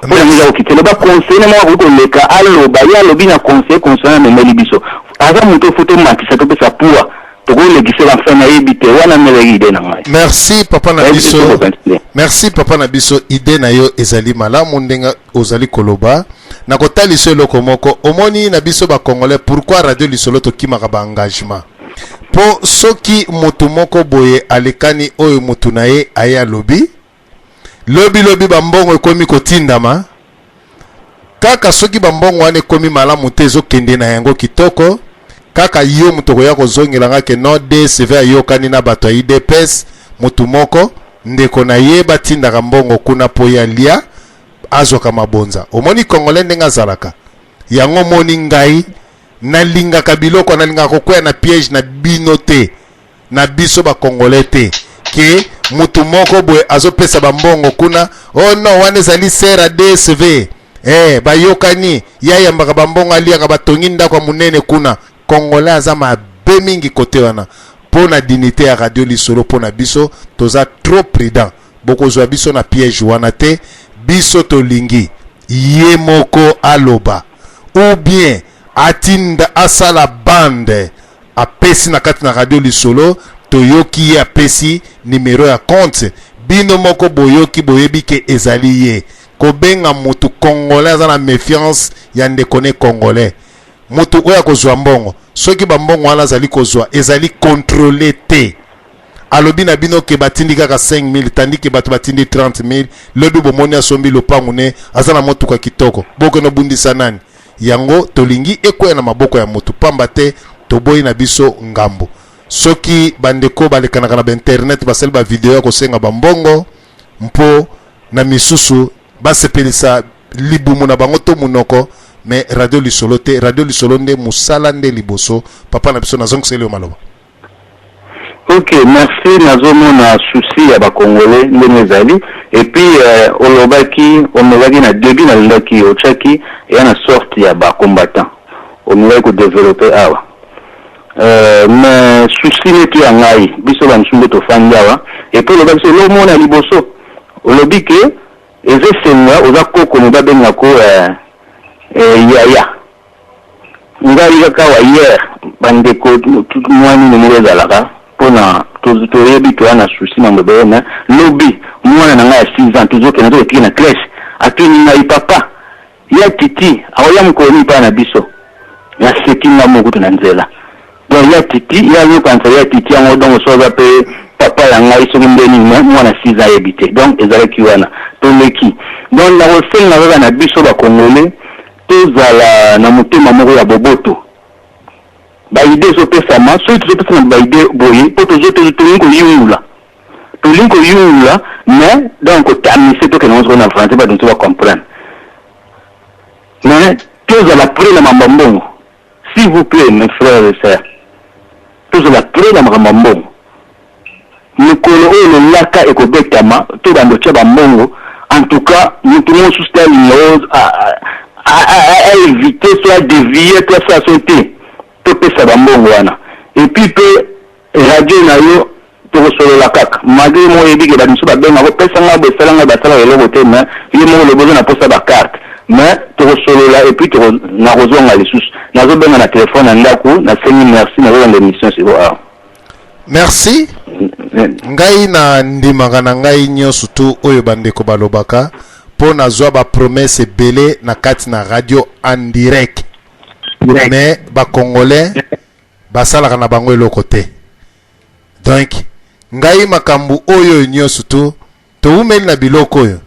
mpo na ngai eza kokitisa. Loba conseiller moko akoki koleka aloba, ye alobi na conseiller, conseiller amemeli biso, aza moto fo tomatisa, topesa poids, tokolekisa. Enfin, nayebi te, wana melaki idée na ngai. Merci papa na biso, merci papa na biso, idée na yo ezali malamu ndenge ozali koloba. Na kotalisa eloko moko, omoni na biso bacongolais, pourquoi radio Lisolo tokimaka baengagement? Mpo soki motu moko boye alekani oyo motu na ye aye alobi lobilobi bambongo ekomi kotindama kaka, soki bambongo wana ekomi malamu te, ezokende na yango kitoko kaka, yo moto okoya kozongela nga ke non, DSV ayokani na bato ya UDPS, motu moko ndeko na ye batindaka mbongo kuna mpo ya lia azwaka mabonza. Omoni Congolais ndenge azalaka yango. Omoni ngai nalingaka biloko, nalingaka kokwea na piège na bino te, na biso bacongolais te, ke mutu moko boye azopesa bambongo kuna, oh non, wana ezali sœur DSV, bayokani, ye ayambaka bambongo, aliaka, batongi ndako ya monene kuna. Congolais aza mabe mingi kote wana. Mpo na dignité ya radio Lisolo, mpo na biso toza trop prudent, bokozwa biso na piège wana te. Biso tolingi ye moko aloba ou bien atinda asala bande. Apesi na kati na radio lisolo, toyoki ye apesi numero ya compte. Bino moko boyoki, boyebi ke ezali ye. Kobenga mutu congolais aza na mefiance ya ndeko ne congolais. Mutu oyo akozwa mbongo, soki ba mbongo wana azali kozwa ezali controle te. Alobi na bino ke batindi kaka 5000 tandis que bato batindi 30000. Lobi bomoni asombi lopangu ne, aza na motuka kitoko. Bokende obundisa nani? Yango tolingi ekweya na maboko ya mutu pamba te toboyi na biso ngambo. Soki bandeko balekanaka na ba internet basali ba video ya kosenga ba mbongo mpo na misusu basepelisa libumu na bango to munoko, mais radio lisolo te. Radio lisolo nde musala nde liboso. Papa na biso, nazongiseli yo maloba. Ok merci nazomona souci ya ba congolais ndenge ezali et puis euh, olobaki omekaki na debut nalingaki otiaki eya na sorte ya ba combattant omekaki ko developper awa euh, mais souci neti ya ngai biso ba misusu nde tofandi awa et puis olobaki so eloko moko na liboso olobi ke eza esengo oza koko me babengako euh, euh, yaya. Ngai kaka awa hier ba ndeko mua nini moko ezalaka pona toyebi toya na souci mambo ebele mais lobi muana na ngai ya 6 ans tozokende toketiki na crèche atuni ngai papa ya titi akoya mokolo nini epai na biso naseki ngai moko kutu na nzela donc ya titi ya azokanisa ya titi yango donc so aza pe papa ya ngai soki nde nini mais mwana 6 ans ayebi te donc ezalaki wana toleki donc nakosenga kaka na biso ba congolais Tozala na motema moko ya boboto. Ba idees ezopesama, soki tozopesana ba idees boye, po tozo tolingi koyungula. Tolingi koyungula, mais donc ko tamise tokende yango sikoyo na français bato mosusu ba comprendre. Mais tozala près na mambo ya mbongo. S'il vous plait mes frères et sœurs, tozala près na makambo ya mbongo. Mokolo oyo lolaka ekobetama tobanda otia ba mbongo en tout cas mutu mosusu te alinga a eviter so a devier to asala so te topesa ba mbongo wana et puis pe radio na yo tokosolola kaka malgre yo moko oyebi ke bato mosusu babenga kopesa ngai boye sala ngai basalaka eloko te mais yo moko olobi oza na posa ba carte mais tokosolola et puis nakozonga lisusu nazobenga na telefone ya ndako nasengi merci nazolanda emission sikoyo awa. Merci. Ngai na ndimaka na ngai nyonso tu oyo bandeko balobaka mpo nazwa ba promesse ebele na kati na radio en direct. Mais ba congolais basalaka na bango eloko te. Donc ngai makambo oyo nyonso tu towumeli na biloko oyo.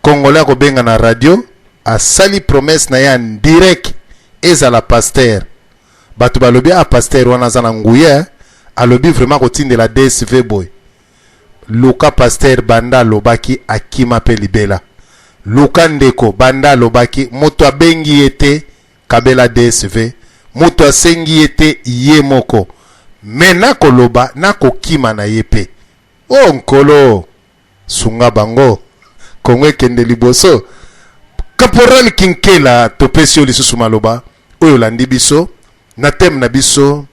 Congolais akobenga na radio asali promesse na ye en direct ezala pasteur batu balobi ah pasteur wana aza na nguya eh alobi vraiment akotindela DSV boye luka pasteur banda alobaki akima pe libela luka ndeko banda alobaki mutu abengi ye te kabela DSV mutu asengi ye te ye moko mais nakoloba nakokima na ye pe oh nkolo Sunga bango Congo ekende liboso. Caporal Kinkela topesi yo lisusu maloba oyo olandi biso na thème na biso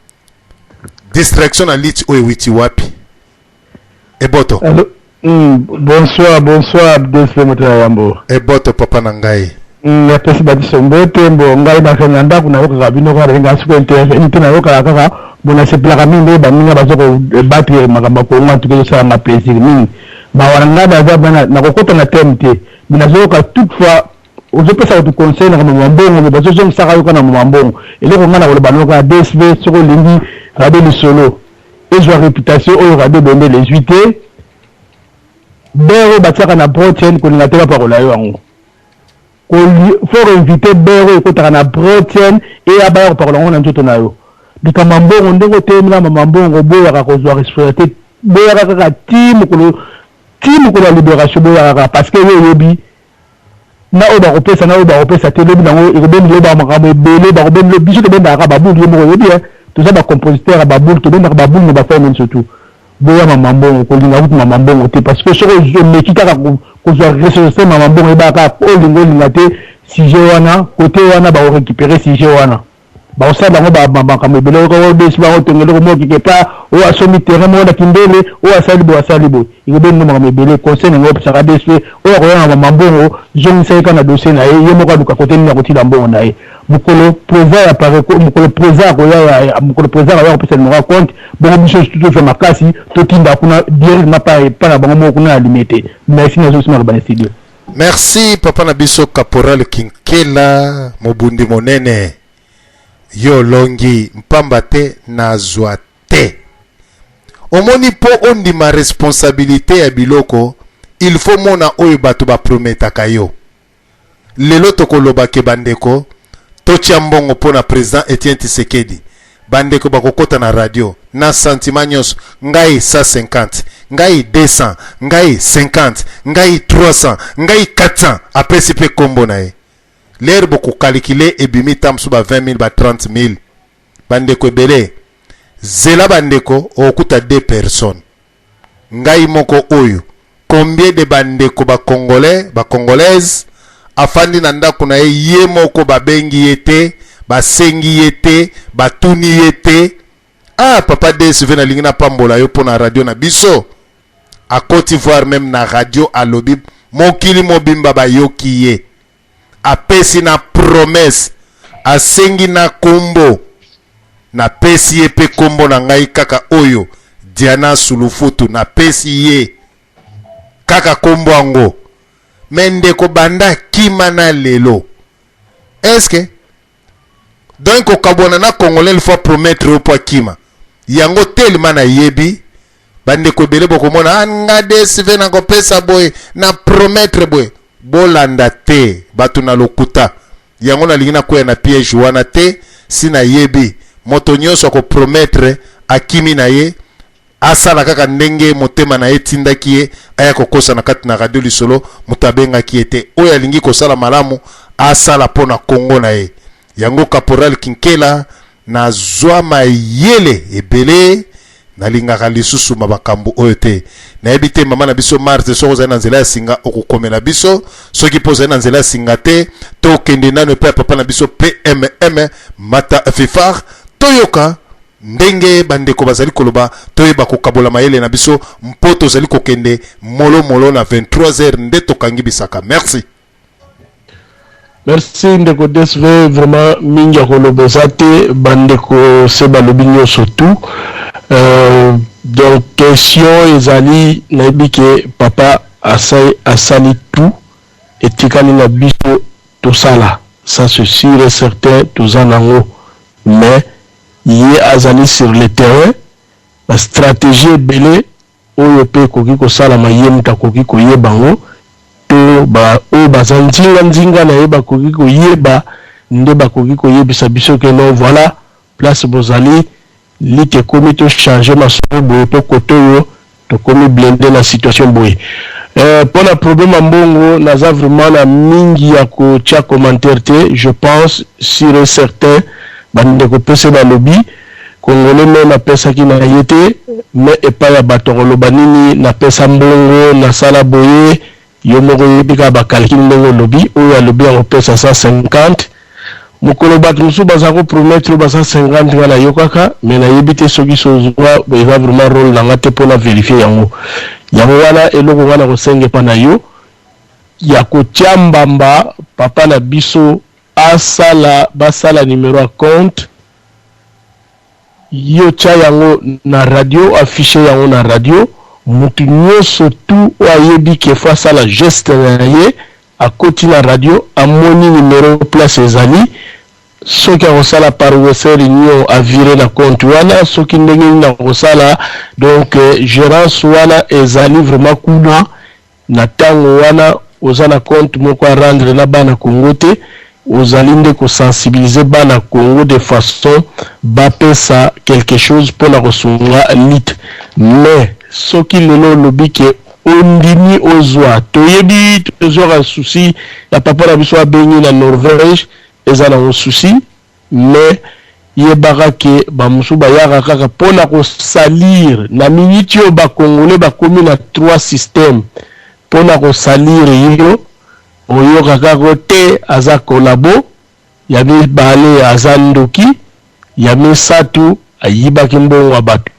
distraction na lutte oyo ewiti wapi? Eboto. Allo. Bonsoir, bonsoir DSP moto ya yambo. Eboto papa na ngai. Napesi ba biso mbote mbo ngai na na ndako nayokaka bino kaka ndenge siko intervenu te nayokaka kaka bo nasepelaka mingi ndenge baninga baza kobattre makambo ya Congo antuka ezosala nga plaisir mingi mawa na ngai naza bana nakokota na thème te mais nazoyoka toutefois ozopesa bato conseil na makambo ya mbongo me bazozongisaka yo kaka na makambo ya mbongo eloko ngai nakoloba no kaka DSV soki olingi radio lisolo ezwa reputation oyo radio bendele ezwi te beurre oyo batiaka na brochen kolinga te bapakola yo yango Faut inviter beurre oyo ekotaka na brochen eya baya kopakola yango na nzoto na yo. Likambo ya mbongo ndenge otelemi na mama mbongo oboyaka kozwa responsabilite boyaka kaka ti mokolo ti mokolo ya liberation boyaka kaka parce que yo oyebi na oyo bakopesa na oyo bakopesa te lobi nango ekobendela yo ba makambo ebele bakobendela biso tobendaka kaka ba boule yo moko oyebi hein toza ba compositeur ya ba boule tobendaka ba boule na ba forme surtout Boya mama mbongo kolinga kutu mama mbongo te parce que soki omeki kaka kozwa responsabilite mama mbongo yebaka kaka olinga olinga te sujet wana cote wana bako recuperer sujet wana. Bakosala bango ba ba makambo ebele oyoka oyo desi bango tonga eloko moko quelque part oyo asombi terrain moko na kindele oyo asali boye asali boye ekobeli ngo makambo ebele conseil na ngai opesaka DSP oyo akoya na ba mbongo zongisa ye kaka na dossier na ye ye moko aluka kote nini akotila mbongo na ye mokolo president ya pareco mokolo president akoya ya mokolo president akoya kopesa numero ya compte bongo biso tozwa makasi totinda kuna directement pa pa na bango moko kuna na limete merci nazongisi maloba na studio. Merci papa na biso caporal Kinkela mobundi monene yo olongi mpamba te nazwa te omoni mpo ondima responsabilite ya biloko il faut mona oyo bato ba prometaka yo lelo tokoloba ke bandeko totia mbongo mpo na president Etienne Tshisekedi bandeko bakokota na radio na sentiment nyonso ngai 150 ngai 200 ngai 50 ngai 300 ngai 400 apesi mpe kombo na ye lere bokokalikile ebimi ta mosusu ba 20000 ba 30000 bandeko ebele zela bandeko okokuta deux personnes ngai moko oyo combien de bandeko ba congolais ba congolaise afandi na ndako na ye ye moko babengi ye te basengi ye te batuni ye te ah papa DSV nalingi napambola yo mpo na radio na biso akoti voir meme na radio alobi mokili mobimba bayoki ye apesi na promesse asengi na kombo napesi ye mpe kombo na ngai kaka oyo Diana Sulufutu napesi ye kaka kombo yango me ndeko banda kima na lelo eske donc kokabwana na congolais il faut promettre yo mpo akima yango telema nayebi bandeko ebele bokomona ah, nga dsv nakopesa boye na promettre boye bolanda te bato na lokuta yango nalingi nakwea na piège wana te si nayebi moto nyonso akopromettre akimi na ye asala kaka ndenge motema na ye etindaki ye aya kokosa na kati na radio lisolo moto abengaki ye te oyo alingi kosala malamu asala mpo na kongo na ye yango caporal kinkela nazwa mayele ebele nalingaka lisusu makambo oyo te nayebi te mama na biso marte soki ozali na nzela ya singa okokomela biso soki mpo ozali na nzela ya singa te tokende nano epai ya papa na biso pmm mata fifar toyoka ndenge bandeko bazali koloba toyeba kokabola mayele na biso mpo tozali kokende molo molo na 23h nde tokangi bisaka merci Merci ndeko DSV vraiment mingi ya koloba eza te bandeko se balobi nyonso tout euh, donc question ezali nayebi ke papa asali, asali tout etikali na biso tosala ça c'est sûr et certain toza nango mais ye azali sur le terrain ba stratégie ebele Oyo pe ekoki kosalama ye moto akoki koyeba yango to ba oyo baza nzinga nzinga na ye bakoki koyeba nde bakoki koyebisa biso que non voilà place bozali lutte ekomi to changer masolo boye po cote oyo tokomi blinde na situation boye. Euh, pona problème ya mbongo naza vraiment na mingi ya kotia commentaire te je pense sur et certain ba ndeko pe se balobi Congolais meme apesaki na ye te mais epai ya batu akoloba nini napesa mbongo nasala boye yo moko oyebi kaka ba calcul ndenge olobi oyo alobi akopesa 150 mokolo batu mosusu baza ko promettre yo ba 150 nga nayokaka mais nayebi te soki sozwa eza vraiment role na nga te po na verifier yango yango wana eloko nga nakosenga epa na yo ya kotia mbamba papa na biso asala basala numero ya compte Yo tia yango na radio affiche yango na radio mutu nioso tout oyo ayebi ke faut asala geste na ye akoti na radio amoni numero place ezali soki akosala par western union a vire na compte wana soki ndenge nini akosala donc gerance wana ezali vraiment kuna Na tango wana oza na compte moko a rendre na bana Congo te, ozali nde ko sensibiliser bana Congo de façon ba pesa quelque chose pona kosunga lutte. Mais soki lelo olobi que ondimi ozua, toyebi tozuaka souci ya papa na biso abengi na Norvège, eza nango souci, Mais yebaka ke ba mosusu bayaka kaka pona ko salir na minute oyo ba congolais bakomi na trois système pona ko salir yo oyoka kaka te aza collabo. Ya mibale aza ndoki, ya misatu ayibaki mbongo ya batu.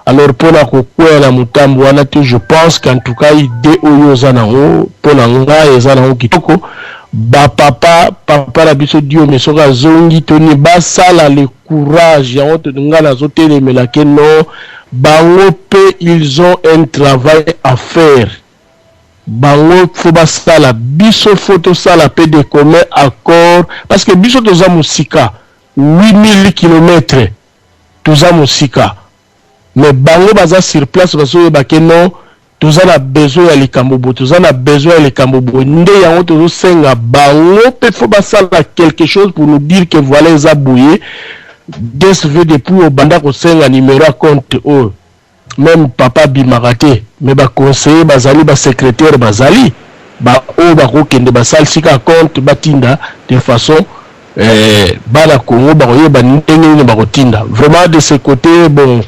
Alors pona kokweya na mutambu wana te, je pense qu'en tout cas idee oyo oza nango pona nga eza nango kitoko. Ba papa, papa na biso Diome soki azongi to nini basala le courage yango nga nazo telemela ke non bango pe ils ont un travail à faire. Bango faut basala biso faut tosala pe de commun accord parce que biso toza musika 8000 kilomètres toza musika mais bango baza sur place bazoyeba ke non toza na besoin ya likambo boye toza na besoin ya likambo boye nde yango tozosenga bango pe faut basala quelque chose pour nous dire que voilà eza boye DSV depuis obanda kosenga numero ya compte oyo Meme papa abimaka te mais ba conseillers bazali ba secretaires bazali ba oyo bako kende basalisi kaka compte batinda de façon eh, bana Congo bakoyeba ndenge nini bakotinda vraiment de ce cote bon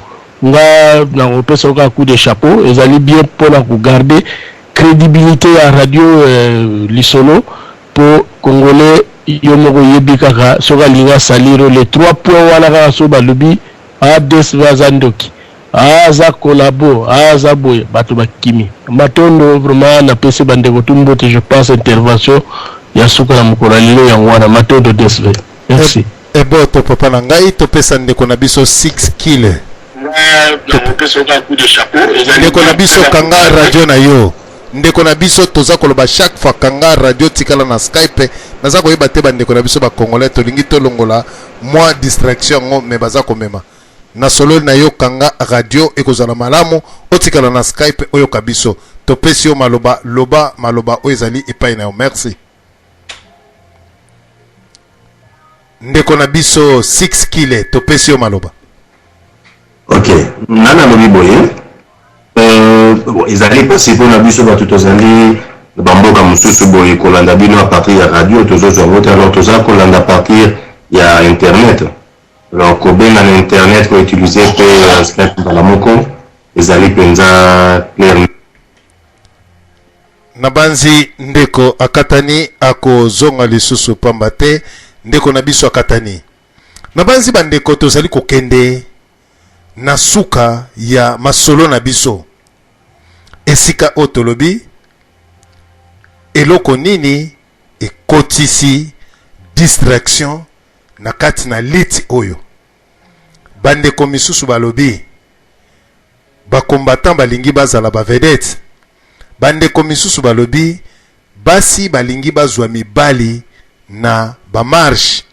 nga nakopesa yo kaka coup de chapeau ezali bien pona ko garder credibilite ya radio eh, lisolo po congolais yo moko oyebi kaka soki alingi asalir yo les trois points wana kaka soki balobi ah DSV aza ndoki ah aza collabo ah aza boye bato bakimi. Matondo vraiment napesi ba ndeko tout mbote je pense intervention ya suka na mokolo ya lelo yango wana matondo DSV merci. Eboto papa na ngai topesa ndeko na biso 6 kile. Ndeko na biso kanga radio na yo. Ndeko na biso toza koloba chaque fois kanga radio tikala na Skype naza koyeba te ba ndeko na biso ba congolais tolingi tolongola mwa distraction yango mais baza komema na sololi na yo kanga radio ekozala malamu otikala na Skype oyoka biso topesi yo maloba loba maloba oyo ezali epai na yo merci. Ndeko na biso 6 kile topesi yo maloba. Ok, nga nalobi boye euh, ezali mpasi mpo na biso bato tozali na bamboka mosusu boye kolanda bino a partir ya radio tozozwa yango te alors toza kolanda a partir ya internet alors kobenga na internet koutilize mpe euh, skype mbala moko ezali mpenza clair. Nabanzi ndeko akatani akozonga lisusu pamba te ndeko na biso akatani. Nabanzi bandeko tozali kokende na suka ya masolo na biso esika oyo tolobi eloko nini ekotisi distraction na kati na liti oyo. Bandeko misusu balobi ba combattants balingi bazala ba vedette, bandeko misusu balobi basi balingi bazwa mibali na ba marche,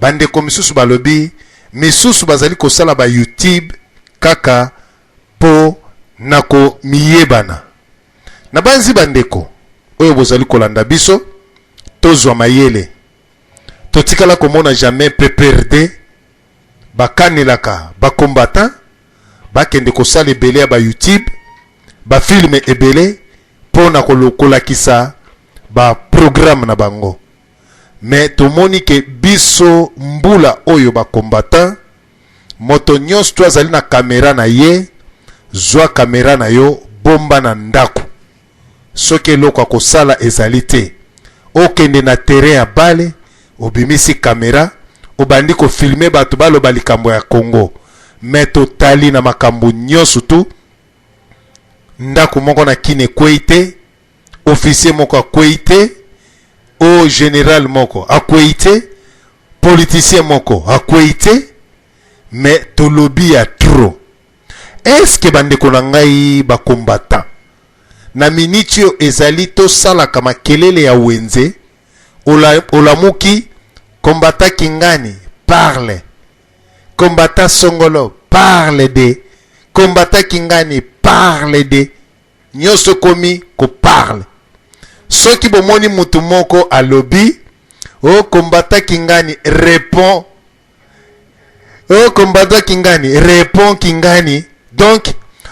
bandeko misusu balobi misusu bazali kosala ba youtube kaka po na ko miyebana. Nabanzi bandeko oyo bozali kolanda biso tozwa mayele. Totikala komona jamais PPRD bakanelaka ba combattants bakende kosala ebele ya ba youtube, ba film ebele po na kolakisa ba programme na bango. Mais tomoni ke biso mbula oyo ba combattants moto nyonso to azali na camera na ye, zwa camera na yo bomba na ndaku. Soki eloko ya kosala ezali te, okende na terrain ya bale, obimisi camera, obandi ko filmer bato baloba likambo ya Congo. Mais totali na makambo nyonso tout, ndako moko na Kin ekweyi te, officier moko akweyi te, o general moko akweyi te, politicien moko akweyi te, mais tolobi ya trop. Est-ce que bandeko na ngai ba combattants na minute oyo ezali tosalaka makelele ya wenze ola, olamuki combattant Kingani parle combattant Songolo parle de combattant Kingani parle de nyonso ekomi ko parle soki bomoni mutu moko alobi o combattant Kingani répond Oh combattant Kingani, répond Kingani. Donc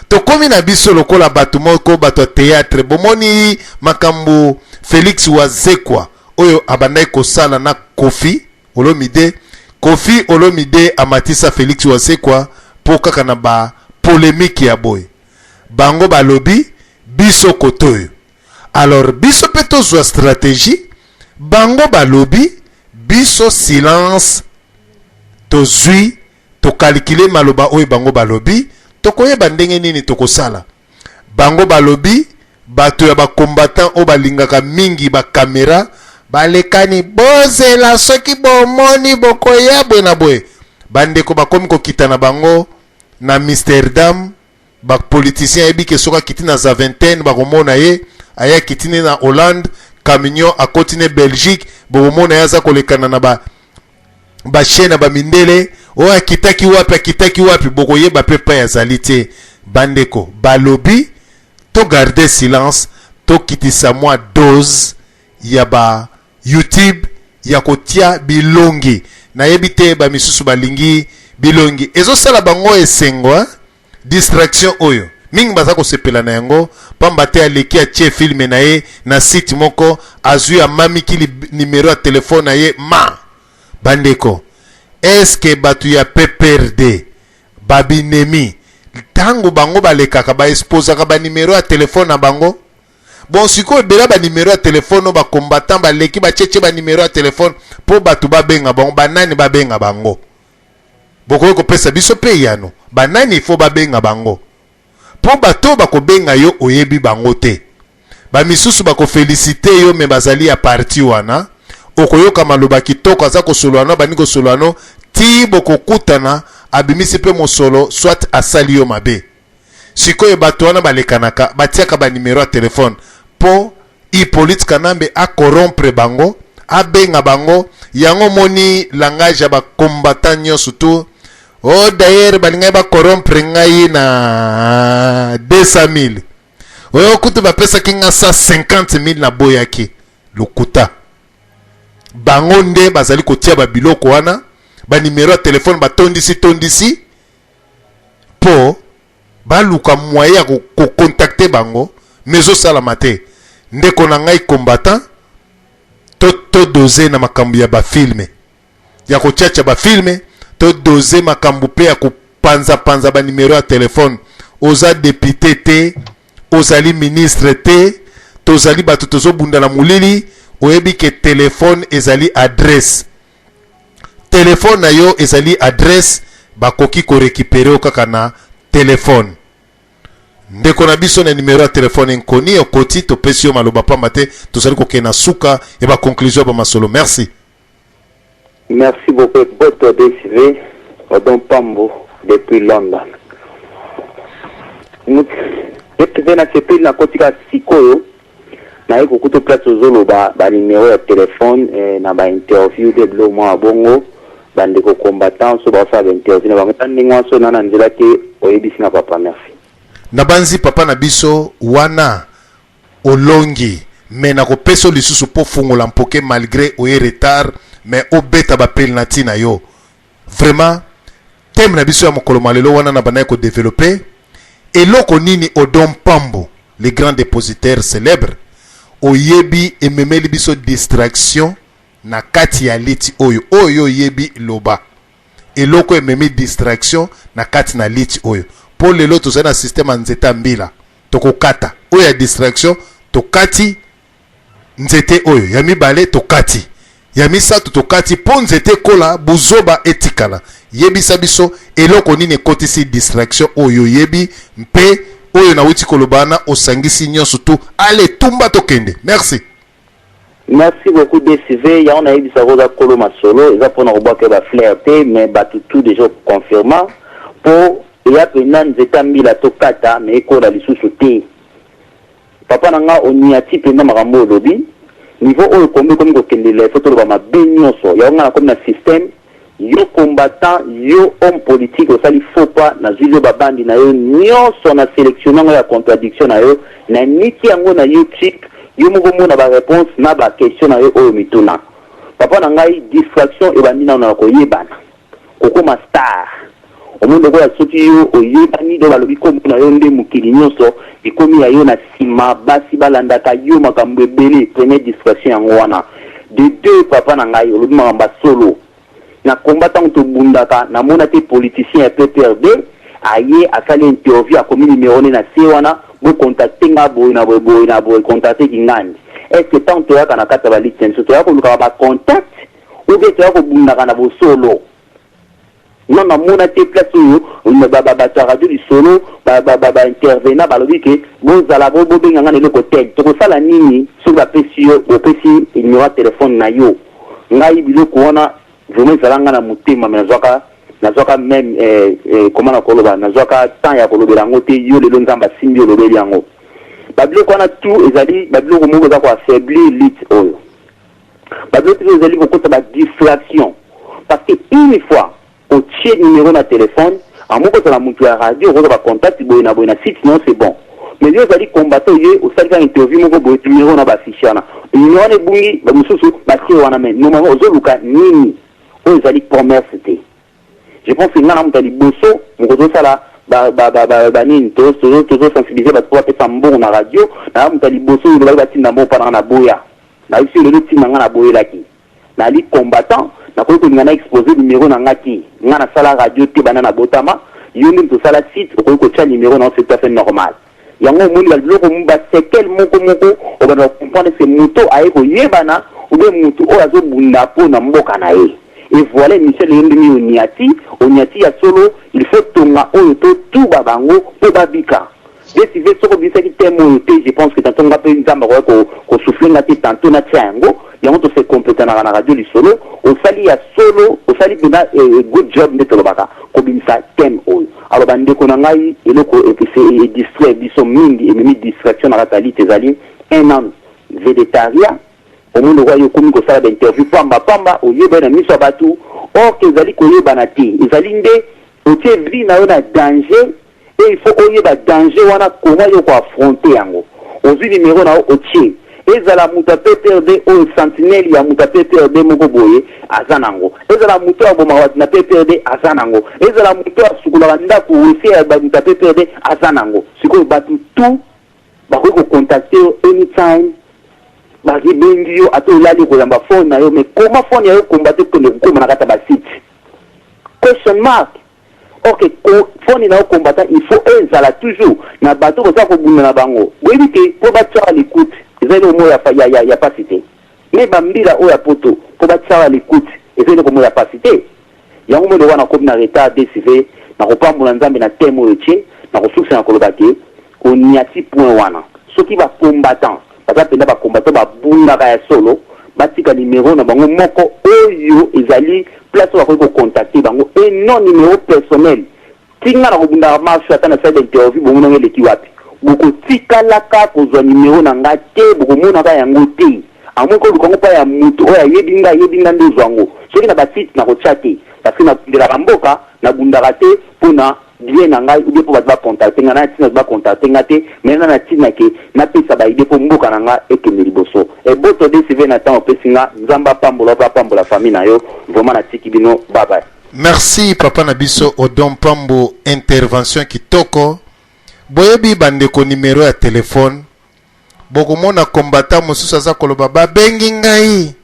tokomi na biso lokola bato moko bato ya théâtre. Bomoni makambo Felix Wazekwa oyo abandaki kosala na Koffi Olomide. Koffi Olomide amatisa Felix Wazekwa po kaka na ba polemique ya boye. Bango balobi biso kotoyo. Alors biso pe tozwa stratégie, bango balobi. Biso silence tozui to calculer maloba oyo bango balobi, tokoyeba ndenge nini tokosala. Bango balobi bato ya ba combattants oyo balingaka mingi ba camera balekani, bozela soki bomoni bokoya boye na boye. Bandeko bakomi kokita na bango na Amsterdam, ba politiciens ayebi ke soki akiti na Zaventem bakomona ye, aye akiti ne na Hollande, camion akoti ne Belgique, bokomona ye aza kolekana na ba ba chaine ya ba mindele, oyo akitaki wapi, akitaki wapi, bokoyeba pe pai azali te. Bandeko balobi to garder silence, tokitisa mwa dose ya ba YouTube ya kotia bilongi. Nayebi te ba misusu balingi bilongi ezosala bango esengo hein? Distraction oyo mingi baza kosepela na yango pamba te aleki atie film na ye na site moko azui amamiki numero ya telephone na ye ma bandeko est-ce que batu ya PPRD ba binemi tango bango balekaka ba exposaka ba numero ya telephone na bango? Bon sikoyo ebele ya ba numero ya telephone oyo ba combattants baleki batie tie ba numero ya telephone po batu babenga bango, ba nani babenga bango? Bokoki kopesa biso pe eyano? Ba nani il faut babenga bango? Po bato oyo bakobenga yo oyebi bango te. Ba misusu bako feliciter yo mais bazali ya parti wana, okoyoka maloba kitoko aza kosolola no abandi kosolola no tii bokokutana abimisi pe mosolo soit asali yo mabe. Sikoyo batu wana balekanaka batiaka ba numero ya telephone po Hyppolite Kanambe a corrompre bango, abenga bango, yango omoni langage ya ba combattants nionso tout, oh d'ailleurs balingaki ba corrompre ngai na 200.000, oyo kutu bapesaki nga 150.000 naboyaki, lokuta. Bango nde bazali kotia ba biloko wana, ba numero ya telephone batondisi tondisi po baluka moyen ya ko contacter bango mais ezosalama te. Ndeko na ngai combattant, to to doser na makambo ya ba films ya kotiatia ba films, to doser makambo pe ya kopanza panza ba numero ya telephone. Oza depute te, ozali ministre te, tozali bato tozobunda na molili, oyebi ke telephone ezali adresse. Telephone na yo ezali adresse, bakoki ko recuperer yo kaka na telephone. Ndeko na biso na numero ya telephone inconnu okoti, topesi yo maloba pamba te tozali kokende na suka ya ba conclusion ya ba masolo. Merci. Merci beaucoup Eboto DSV Odon Pambu depuis London. DSV nasepeli nakoti kaka sikoyo Naye kokuta place ozo loba ba numero ya telephone eh, na ba interview de biloko mwa bongo ba ndeko combattant so baosala ba interview na bango eza ndenge wana so na na nzela te oyebisi nga papa merci. Nabanzi papa na biso wana olongi mais nakopesa yo lisusu po fungola mpoke malgre oye retard mais obeta ba pelnati na yo vraiment thème na biso ya mokolo mwa lelo wana nabandaki ko developper eloko nini Odon Pambu le grand depositaire celebre oyebi ememeli biso distraction na kati ya liti oyo oyo yo oyebi loba eloko ememi distraction na kati na liti oyo po lelo tozali na système ya nzete ya mbila tokokata oyo ya distraction tokati nzete oyo ya mibale tokati ya misato tokati mpo nzete ekola buzoba etikala yebisa biso eloko nini ekotisi distraction oyo oyebi mpe oyo nawuti koloba wana osangisi nyonso tu ale tumba tokende merci. Merci beaucoup DCV, yango nayebisaka oza kolo masolo, eza pona kobwaka yo ba fleurs te, mais batu tout dejà o confirma, po eya penza nzete ya mbila tokata mais ekola lisusu te. Papa na nga oniati penza makambo oyo olobi, niveau oyo combat ekomi kokendela il faut toloba mabe nionso, yango nga nakomi na système yo combattant yo homme politique osali faux pas nazuili yo ba bande na yo nionso na selectionne yango ya contradiction na yo na niki yango na youtube yo moko omona ba reponse na ba question na yo oyo mituna papa na ngai distraction ebandi nanu na koyebana kokoma star omoni lokola soki yo oyebani donc balobi kombo na yo nde mokili nionso ekomi ya yo na sima basi balandaka yo makambo ebele première distraction yango wana de deux papa na ngai olobi makambo ya solo na combat tango tobundaka na mona te politicien ya PPRD aye asali interview akomi numero ne na se wana bo contacte nga boye na boye boye na boye contacte kingandi est ce que tango toyaka na kati ya ba liste na biso toyaka kolukaka ba contact? Ou bien toya kobundaka na bosolo? Nanu namona te place oyo bato ya radio lisolo ba intervenant balobi ke bozala bobenga nga na eloko tel. Tokosala nini soki bapesi yo opesi numero ya telephone na yo? Ngai biloko wana vraiment ezala nga na motema mais nazwaka nazwaka meme eh, eh, comment nakoloba nazwaka temps ya kolobela yango te. Yo lelo Nzambe asimbi olobeli yango. Ba biloko wana tout ezali ba biloko moko eza ko affaiblir lutte oyo. Ba biloko oyo ezali kokota ba distraction parce que une fois otie numero na telephone amoki kozala mutu ya radio okozwa ba contact boye na boye na site na yo c'est bon mais yo ozali combattant oye osali kaka interview moko boye numero na ba affiche wana numero wana ebungi ba mosusu batie wana mais normalement ozoluka nini oyo ezali commerce te. Je pense que nga na moto ya liboso moko tozosala ba ba ba ba ba nini tozo tozo tozo sensibiliser bato mpo bapesa mbongo na radio. Na moto ya liboso oyo olobaki batinda mbongo mpa na nga na boya. Nayebisi yo lelo ntina nga naboyelaki. Nali combattant, nakoki kolinga na exposer numero na nga te. Nga nasala radio te banda nabotama. Yo nde moto osala site, okoki kotia numero na yo, c'est tout à fait normal. Yango omoni ba biloko ba sequelles moko moko obanda ko comprendre est-ce que moto aye koyebana ou bien moto oyo azo bunda po na mboka na ye. Et voilà emission lelo ndenge oniati, oniati ya solo, il faut tonga oyo to tuba bango po ba bika. DSV soki obimisaki thème oyo te je pense que tantot nga pe Nzambe akoki ko ko souffler nga te tantot natia yango, yango to se completanaka na radio lisolo, osali ya solo, osali penza good job nde tolobaka kobimisa thème oyo. Alors ba ndeko na ngai eloko e distraire biso mingi ememi distraction na kati ya lutte ezali un nanu vedetaria, omoni lokola yo okomi kosala ba interview pamba pamba oyebani na miso ya batu or que ezali koyebana te ezali nde otie vie na yo na danger et il faut oyeba danger wana comment yo ko affronter yango. Ozui numero na yo otie ezala mutu ya PPRD oyo sentinelle ya mutu ya PPRD moko boye aza nango, ezala mutu oyo abomaka batu na PPRD aza nango, ezala mutu oyo asukolaka ndaku wc ya mutu ya PPRD aza nango. Sikoyo batu tout bakoki ko contacter yo anytime, babengi yo ata olali okoyamba phone na yo, mais comment phone ya yo combattant ekende kokoma na kati ya ba site? Question mark. Ok ko phone na yo combattant il faut ezala toujours na bato boza kobunda na bango boyebi ke po batia l'écoute eza eloko moko ya ya ya, ya pasi te mais ba mbila oyo ya poto po batia l'écoute eza eloko moko ya pasi te yango moi lokola nakomi na retard DSV nakopambola Nzambe na thème oyo tie nakosukisa na koloba ke oniati point wana soki ba combattant baza mpenza ba combattant babundaka ya solo batika numero na bango moko oyo ezali place oyo bakoki ko contacter bango et non numero personnel ti nga nakobundaka marche ata na sali ba interview bongo nanga eleki wapi bokotikalaka kozwa numero na nga te bokomonaka yango te à moins koluka yango pa ya moto oyo ayebi nga ayebi nga nde ozwa yango soki na ba site nakotia te parce que nabundelaka mboka nabundaka te mpona bien na ngai ou bien po bato ba contacter nga na tina ba contacter nga te mais na na tina ke na pesa ba idee po mboka na nga ekende liboso eboto DCV na temps opesi nga nzambe apambola yo pe apambola famille na yo vraiment na tiki bino bye bye. Merci papa na biso Odon Pambo intervention kitoko boyebi ba ndeko numero ya telephone bokomona combattant mosusu aza koloba babengi ngai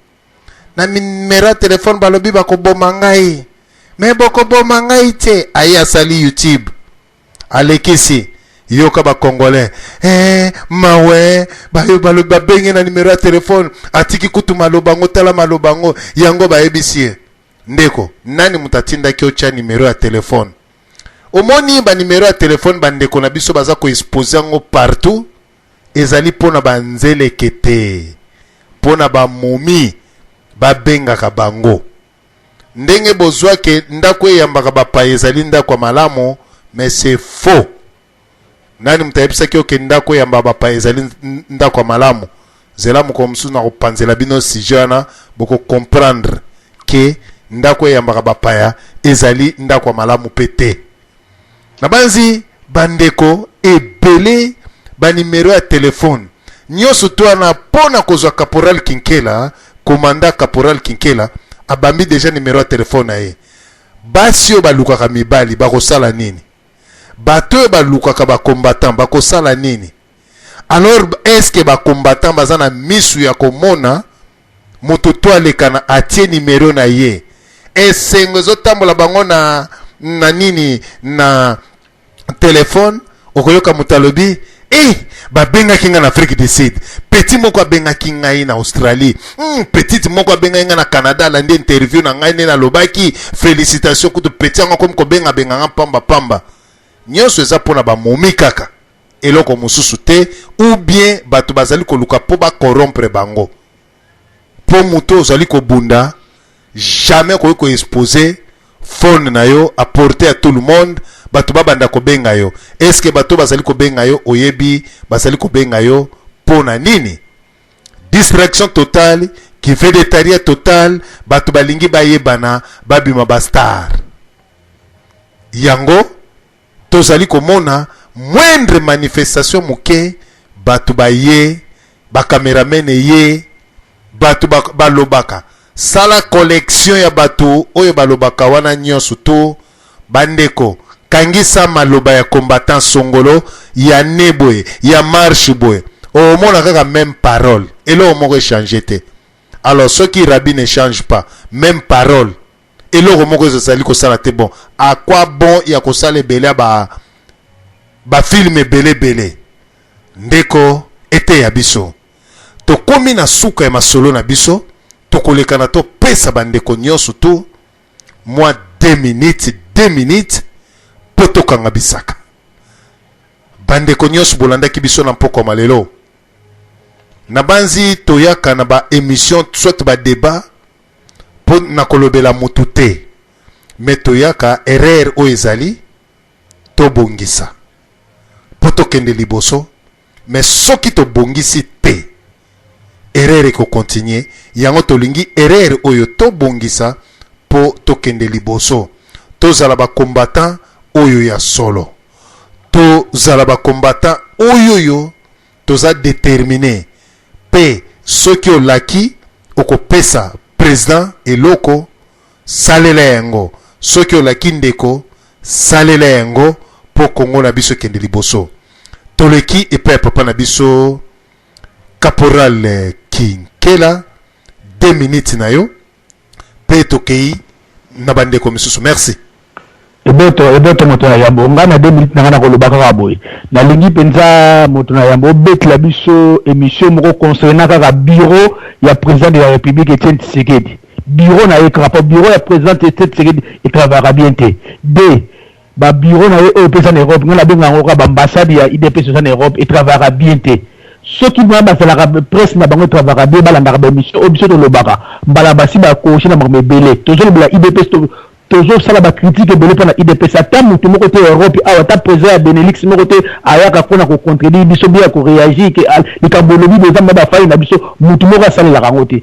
na numero ya telefone balobi bakoboma ngai me bokoboma ngai te aye asali youtube alekisi yoka ba congolais eh, mawe bayo balobi babenge na numero ya telefone atiki kutu maloba yango tala maloba yango yango bayebisi ye ndeko nani moto atindaki otya numero ya telefone omoni ba numero ya telefone bandeko na biso baza koexpose yango partout Ezali mpo na ba nzeleke te, mpo na ba momi ba bengaka bango. Ndenge bozua ke ndako eyambaka bapaya ezali ndako ya malamu, mais c'est faux. Nani moto ayebisaki yo ke ndako eyambaka bapaya ezali ndako ya malamu? Zela mokolo mosusu nakopanzela bino sujet wana, boko comprendre ke ndako eyambaka bapaya ezali ndako ya malamu pe te. Nabanzi bandeko ebele ba numero ya telephone nyoso to wana po na kozwa Caporal Kinkela, commandant Caporal Kinkela abambi deja numero ya telephone na ye. Basi oyo balukaka mibali bakosala nini? Bato oyo balukaka ba combattants bakosala nini? Alors est-ce que ba combattants baza na misu ya komona moto to alekana atie numero na ye esengo ezotambola bango na na nini na telefone okoyoka moto alobi. Eh, babengaki ngai na Afrique du Sud, petit moko abengaki ngai na Australie, petite moko abengaki ngai na Canada, alandi interview na ngai nde nalobaki félicitation. Kutu petit yango akomi kobengabenga nga pamba pamba. Nyonso eza mpona bamomi kaka, eloko mosusu te, ou bien bato bazali koluka mpo bacorrompre bango. Mpo moto ozali kobunda, jamais okoki koexpose phone na yo à portée à tout le monde, bato babanda kobenga yo. Est-ce que bato bazali kobenga yo, oyebi bazali kobenga yo mpo na nini? Distraction totale, kivedetaria total. Bato balingi bayebana, babima bastar. Yango tozali komona moindre manifestation moke, bato baye, bacameraman ye, bato balobaka. Sala collection ya bato oyo balobaka wana nyonso. To bandeko, kangisa maloba ya combattant songolo ya ne boye, ya marche boye, omona kaka même parole, eloko moko échange te. Alors soki rabbi ne change pas, même parole, eloko moko ezali kosala te. Bon, à quoi bon ya kosala ebele ya ba bafilm ebele ebele? Ndeko, eteya biso. Tokomi na suka ya masolo na biso. Tokoleka na topesa bandeko nyonso tu mwa 2 minutes, 2 minutes, mpo tokanga bisaka. Bandeko nyonso bolandaki biso na mpokwa lelo, nabanzi toyaka na baémission soit badébat mpo na kolobela motu te, me toyaka erreur oyo ezali, tobongisa mpo tokende liboso. Me soki tobongisi te, erreur ekokontinue. Yango tolingi erreur oyo tobongisa mpo tokende liboso. Tozala bacombattant oyo ya solo, tozala bacombattant oyo oyo toza déterminé. Mpe soki olaki okopesa président eloko, salela yango. Soki olaki ndeko, salela yango mpo Kongo na biso ekende liboso. Toleki epai ya papa na biso caporal Kinkela, 2 minutes na yo, mpe tokei na bandeko misusu. Merci. Eboto, eboto, moto na yambo. Ngai na 2 minutes na ngai, nakoloba kaka boye: nalingi mpenza, moto na yambo, obetela biso émission moko concernant kaka bureau ya président de la République Etienne Tshisekedi. Bureau na ye kaka, po bureau ya président Etienne Tshisekedi etravallaka bien te. De babureau na ye oyo mpe eza na Europe, ngai nabenga yango kaka baambassade ya UDPS eza na Europe, etravallaka bien te. Soki mwa bazalaka, presse na bango etravallaka bien, balandaka baémission oyo biso tolobaka. Mbala basi bakoche na makambo ebele tozolobela UDPS, tozosala bacritique ebele mpo na UDPS. Ata motu moko te Europe awa, ata président ya Benelux moko te ayaka mpona kocontredire biso, biya koréagir ke likambo olobi boza ma bafai na biso. Motu moko asalelaka yango te.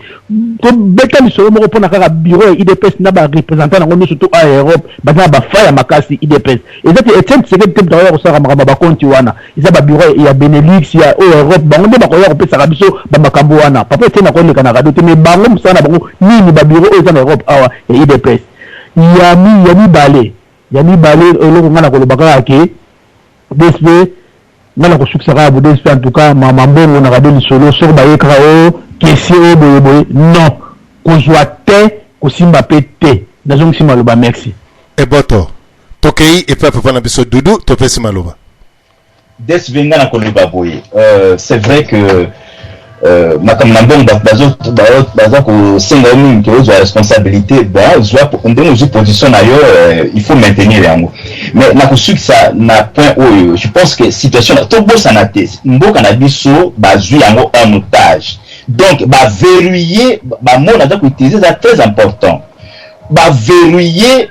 Tobeta lisolo moko mpona kaka bureau ya UDPS na bareprésentant yango nyonso to awa Europe, baza na bafai ya makasi. UDPS eza te Etienne Tshisekedi te moto akoya kosalaka makambo ya bakonti wana. Eza babureau ya Benelux, ya oyo Europe, bango nde bakoya kopesaka biso bamakambo wana. Papa Etienne akoleka na radio te, mais bango mosala na bango nini, babureau oyo eza na Europe awa ya UDPS? Ya mibale, eloko ngai na koloba kaka ke DSP, ngai na kosukisa kaka bo DSP. En tout cas, mama mbongo na radio lisolo, soki baye kaka o question oyo boye boye, non, kozwa te, kosimba mpe te. Nazongisi maloba, merci. Eboto, tokei epai papa na biso Dudu, topesi maloba. DSV, nga na koloba boye, c'est vrai que makambo na mbongo, bato baza kosenga yo mingi ke ozwa responsabilité. Bon, zwa ndenge ozwi position na yo, il faut maintenir yango. Mais na kosukisa na point oyo, je pense que situation, tobosana te, mboka na biso bazwi yango en otage. Donc baverrouiller bamona aza koutiliser, eza très important, baverrouiller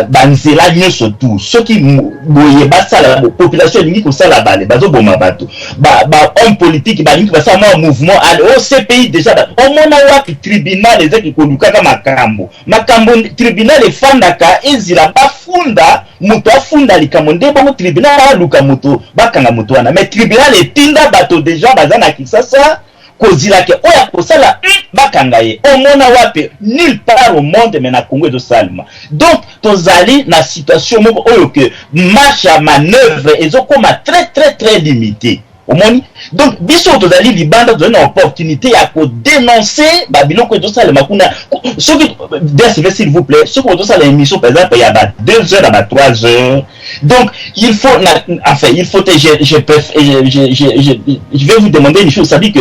banzela nyonso tu. Soki boye basala, population elingi kosala, bale bazoboma bato, bahomme politique balingi basala mwa mouvement ale o CPI déjà. Omona wapi tribunal ezaki kolukaka makambo? Makambo tribunal efandaka, ezila bafunda moto, afunda likambo nde bongo tribunal aluka moto, bakanga moto wana. Mais tribunal etinda bato déjà baza na Kinshasa kozilake oyo akosala, bakanga ye. Omona wapi? Nulle part au monde. Mais na Congo ezosalema. Donc tozali na situation moko oyo ke marche ya manœuvre ezokóma très très très limité. Omoni, donc biso tozali libanda, tozali na opportunité ya kodénoncer babiloko ezosalema kuna. Soki DSV, s'il vous plaît, soki ozosala émission par exemple ya ba 2 heures na ba 3 heures, Donc il faut enfin il faut je je je je je vais vous demander une chose, c'est-à-dire que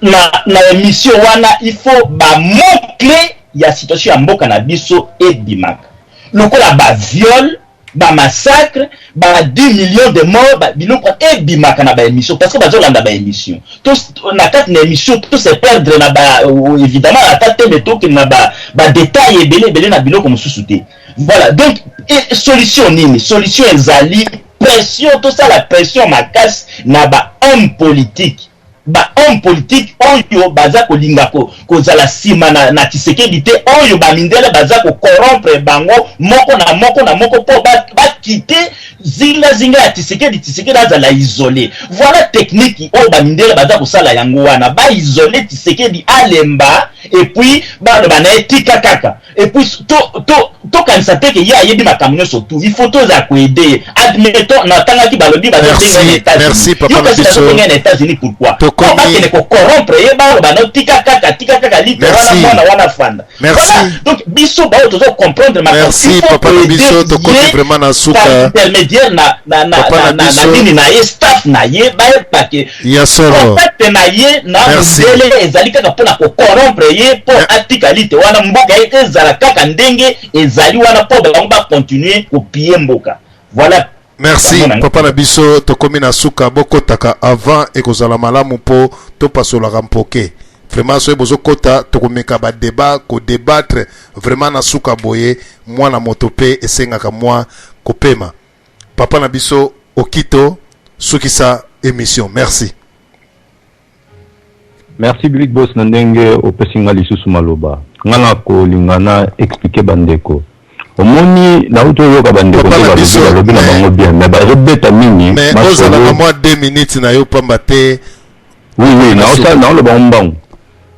na na émission wana il faut ba mots clés ya situation ya mboka na biso ebimaka lokola ba viol, ba massacre, ba 10 millions de morts, ba biloko ebimaka na ba émission parce que bazolanda ba émission. To na kati na émission to se perdre na ba évidemment ata te mais tokende na ba ba détails ebele ebele na biloko mosusu te. Voilà, donc et solution nini? Solution ezali pression, tosala pression makasi na ba homme politique. Ba homme politique oyo baza kolinga ko, kozala nsima na, na Tshisekedi te, oyo ba mindele baza ko corrompre bango moko na moko na moko mpo bakite ba zinga zinga ya Tshisekedi, Tshisekedi azala isolé. Voilà technique oyo ba mindele baza kosala yango wana, ba isolé Tshisekedi alemba et puis baloba na ye tika kaka. Et puis to to tokanisa te ke ye ayebi makambo nyonso tout, il faut tozala koaider ye. Admettons natangaki balobi bazobenga na États-Unis, yo kasi bazobenga na États-Unis pourquoi? Po bakende kocorrompre ye, baloba no tika kaka, tika kaka lite wana mwana wana fanda. Voilà, donc biso baoyo tozo comprendre makambo, il faut papa na biso, tokomi vraiment na suka par intermédiaire na na na na na nini na ye, staff na ye, bayeba ke ya solo contact na ye na mundele ezali kaka mpona kocorrompre ye mpo atikali te wana mboka ye ezala kaka ndenge ezali wana mpo bango bacontinue kopille mboka. Voilà. Merci papa na biso, tokomi na suka. Bokotaka avant ekozala malamu mpo topasolaka mpoke. Vraiment soki bozokota tokomeka ba débat ko débattre vraiment na suka boye. Mwana moto mpe esengaka mwa kopema. Papa na biso Okito, sukisa émission. Merci. Merci Big Boss na ndenge opesi nga lisusu maloba. Nga na kolinga na expliquer bandeko. Omoni nauti oyoka bandeko nde balobi balobi na bango bien mais bazobeta mingi. Mais ozala na mwa 2 minutes na yo pamba te. Oui, naosala naoloba mbangu.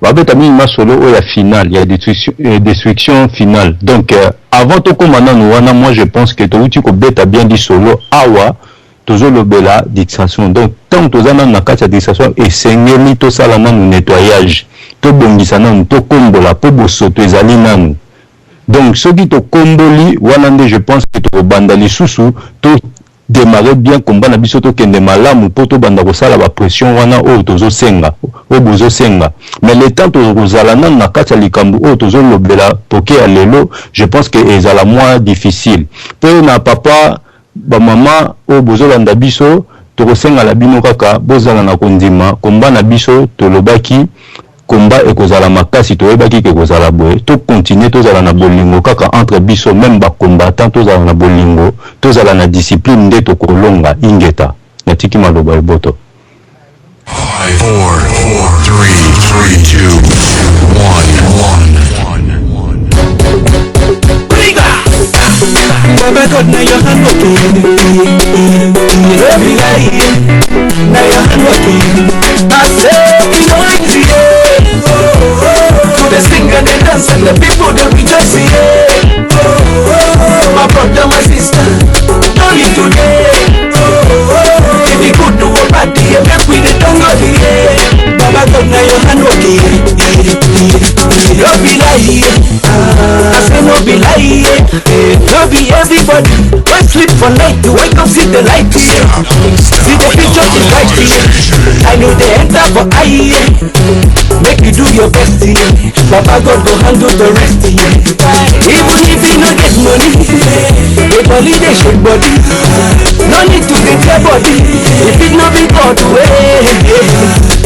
Babeta mingi masolo oyo ya final ya destruction, destruction finale. Donc avant tokóma nanu wana, moi je pense que touti kobeta bien lisolo awa, tozolobela distraction. Donc ntango toza nanu na kati ya distraction, esengeli tosala nanu nettoyage, tobongisa nanu, tokombola mpo bosoto ezali nanu. Donc soki tokomboli wana nde je pense que tokobanda lisusu to démarrer bien combat na biso, tokende malamu mpo tobanda kosala bapression wana oyo tozosenga, oyo bozosenga. Mais le temps tokozala nanu na kati ya likambo oyo tozolobela poke ya lelo, je pense que ezala mwa difficile. Mpe na papa, bamama oyo bozolanda biso, tokosengala bino kaka bozala na kondima. Komba na biso, tolobaki komba ekozala makasi, toyebaki ke ekozala boye. Tokontinue, tozala na bolingo kaka entre biso, même bacombattant, tozala na bolingo, tozala na discipline nde tokolonga. Ingeta, natiki maloba eboto. 5, 4, 3, 3, 2, 1, 1. Baba God, now your hand working. No be lie, now your hand working. I say it no easy, yeah. To the sing and the dance and the people they rejoice, yeah. My brother, my sister, only today. If you good to a party, make we the tongue of the yeah. Baba God, now your hand working. No be lie, I say no be lie. No be everybody when sleep for night, you wake up see the light. See the picture is right. I know they enter for eye. Make you do your best. Baba God go handle the rest. Even if you no get money, the body they shake body. No need to get your body. If it no be God way,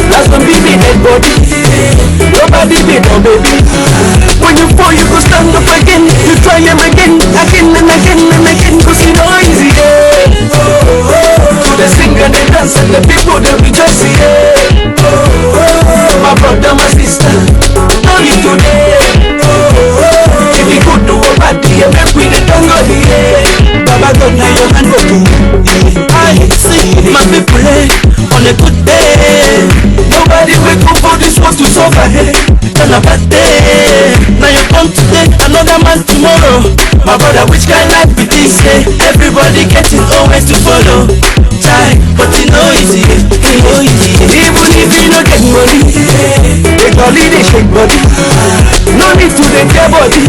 that's gonna be me dead body. Nobody be no baby. When you fall, you go stand up again. You try him again, again and again and again. 'Cause it no easy, yeah. To the sing and the dance and the people they rejoice, yeah. My brother, my sister, only today. If you good to a party, make we the tongue of the yeah. Baba God, now your hand working. I see my people on a good day. Nobody wake up for this world to suffer. Hey. Turn a bad day. Now you come today, another man tomorrow. My brother, which kind life be this? Eh? Everybody getting always to follow. Try, but it no easy. It no easy. Even if you no get money, they call it they shake body. No need to dey tear body.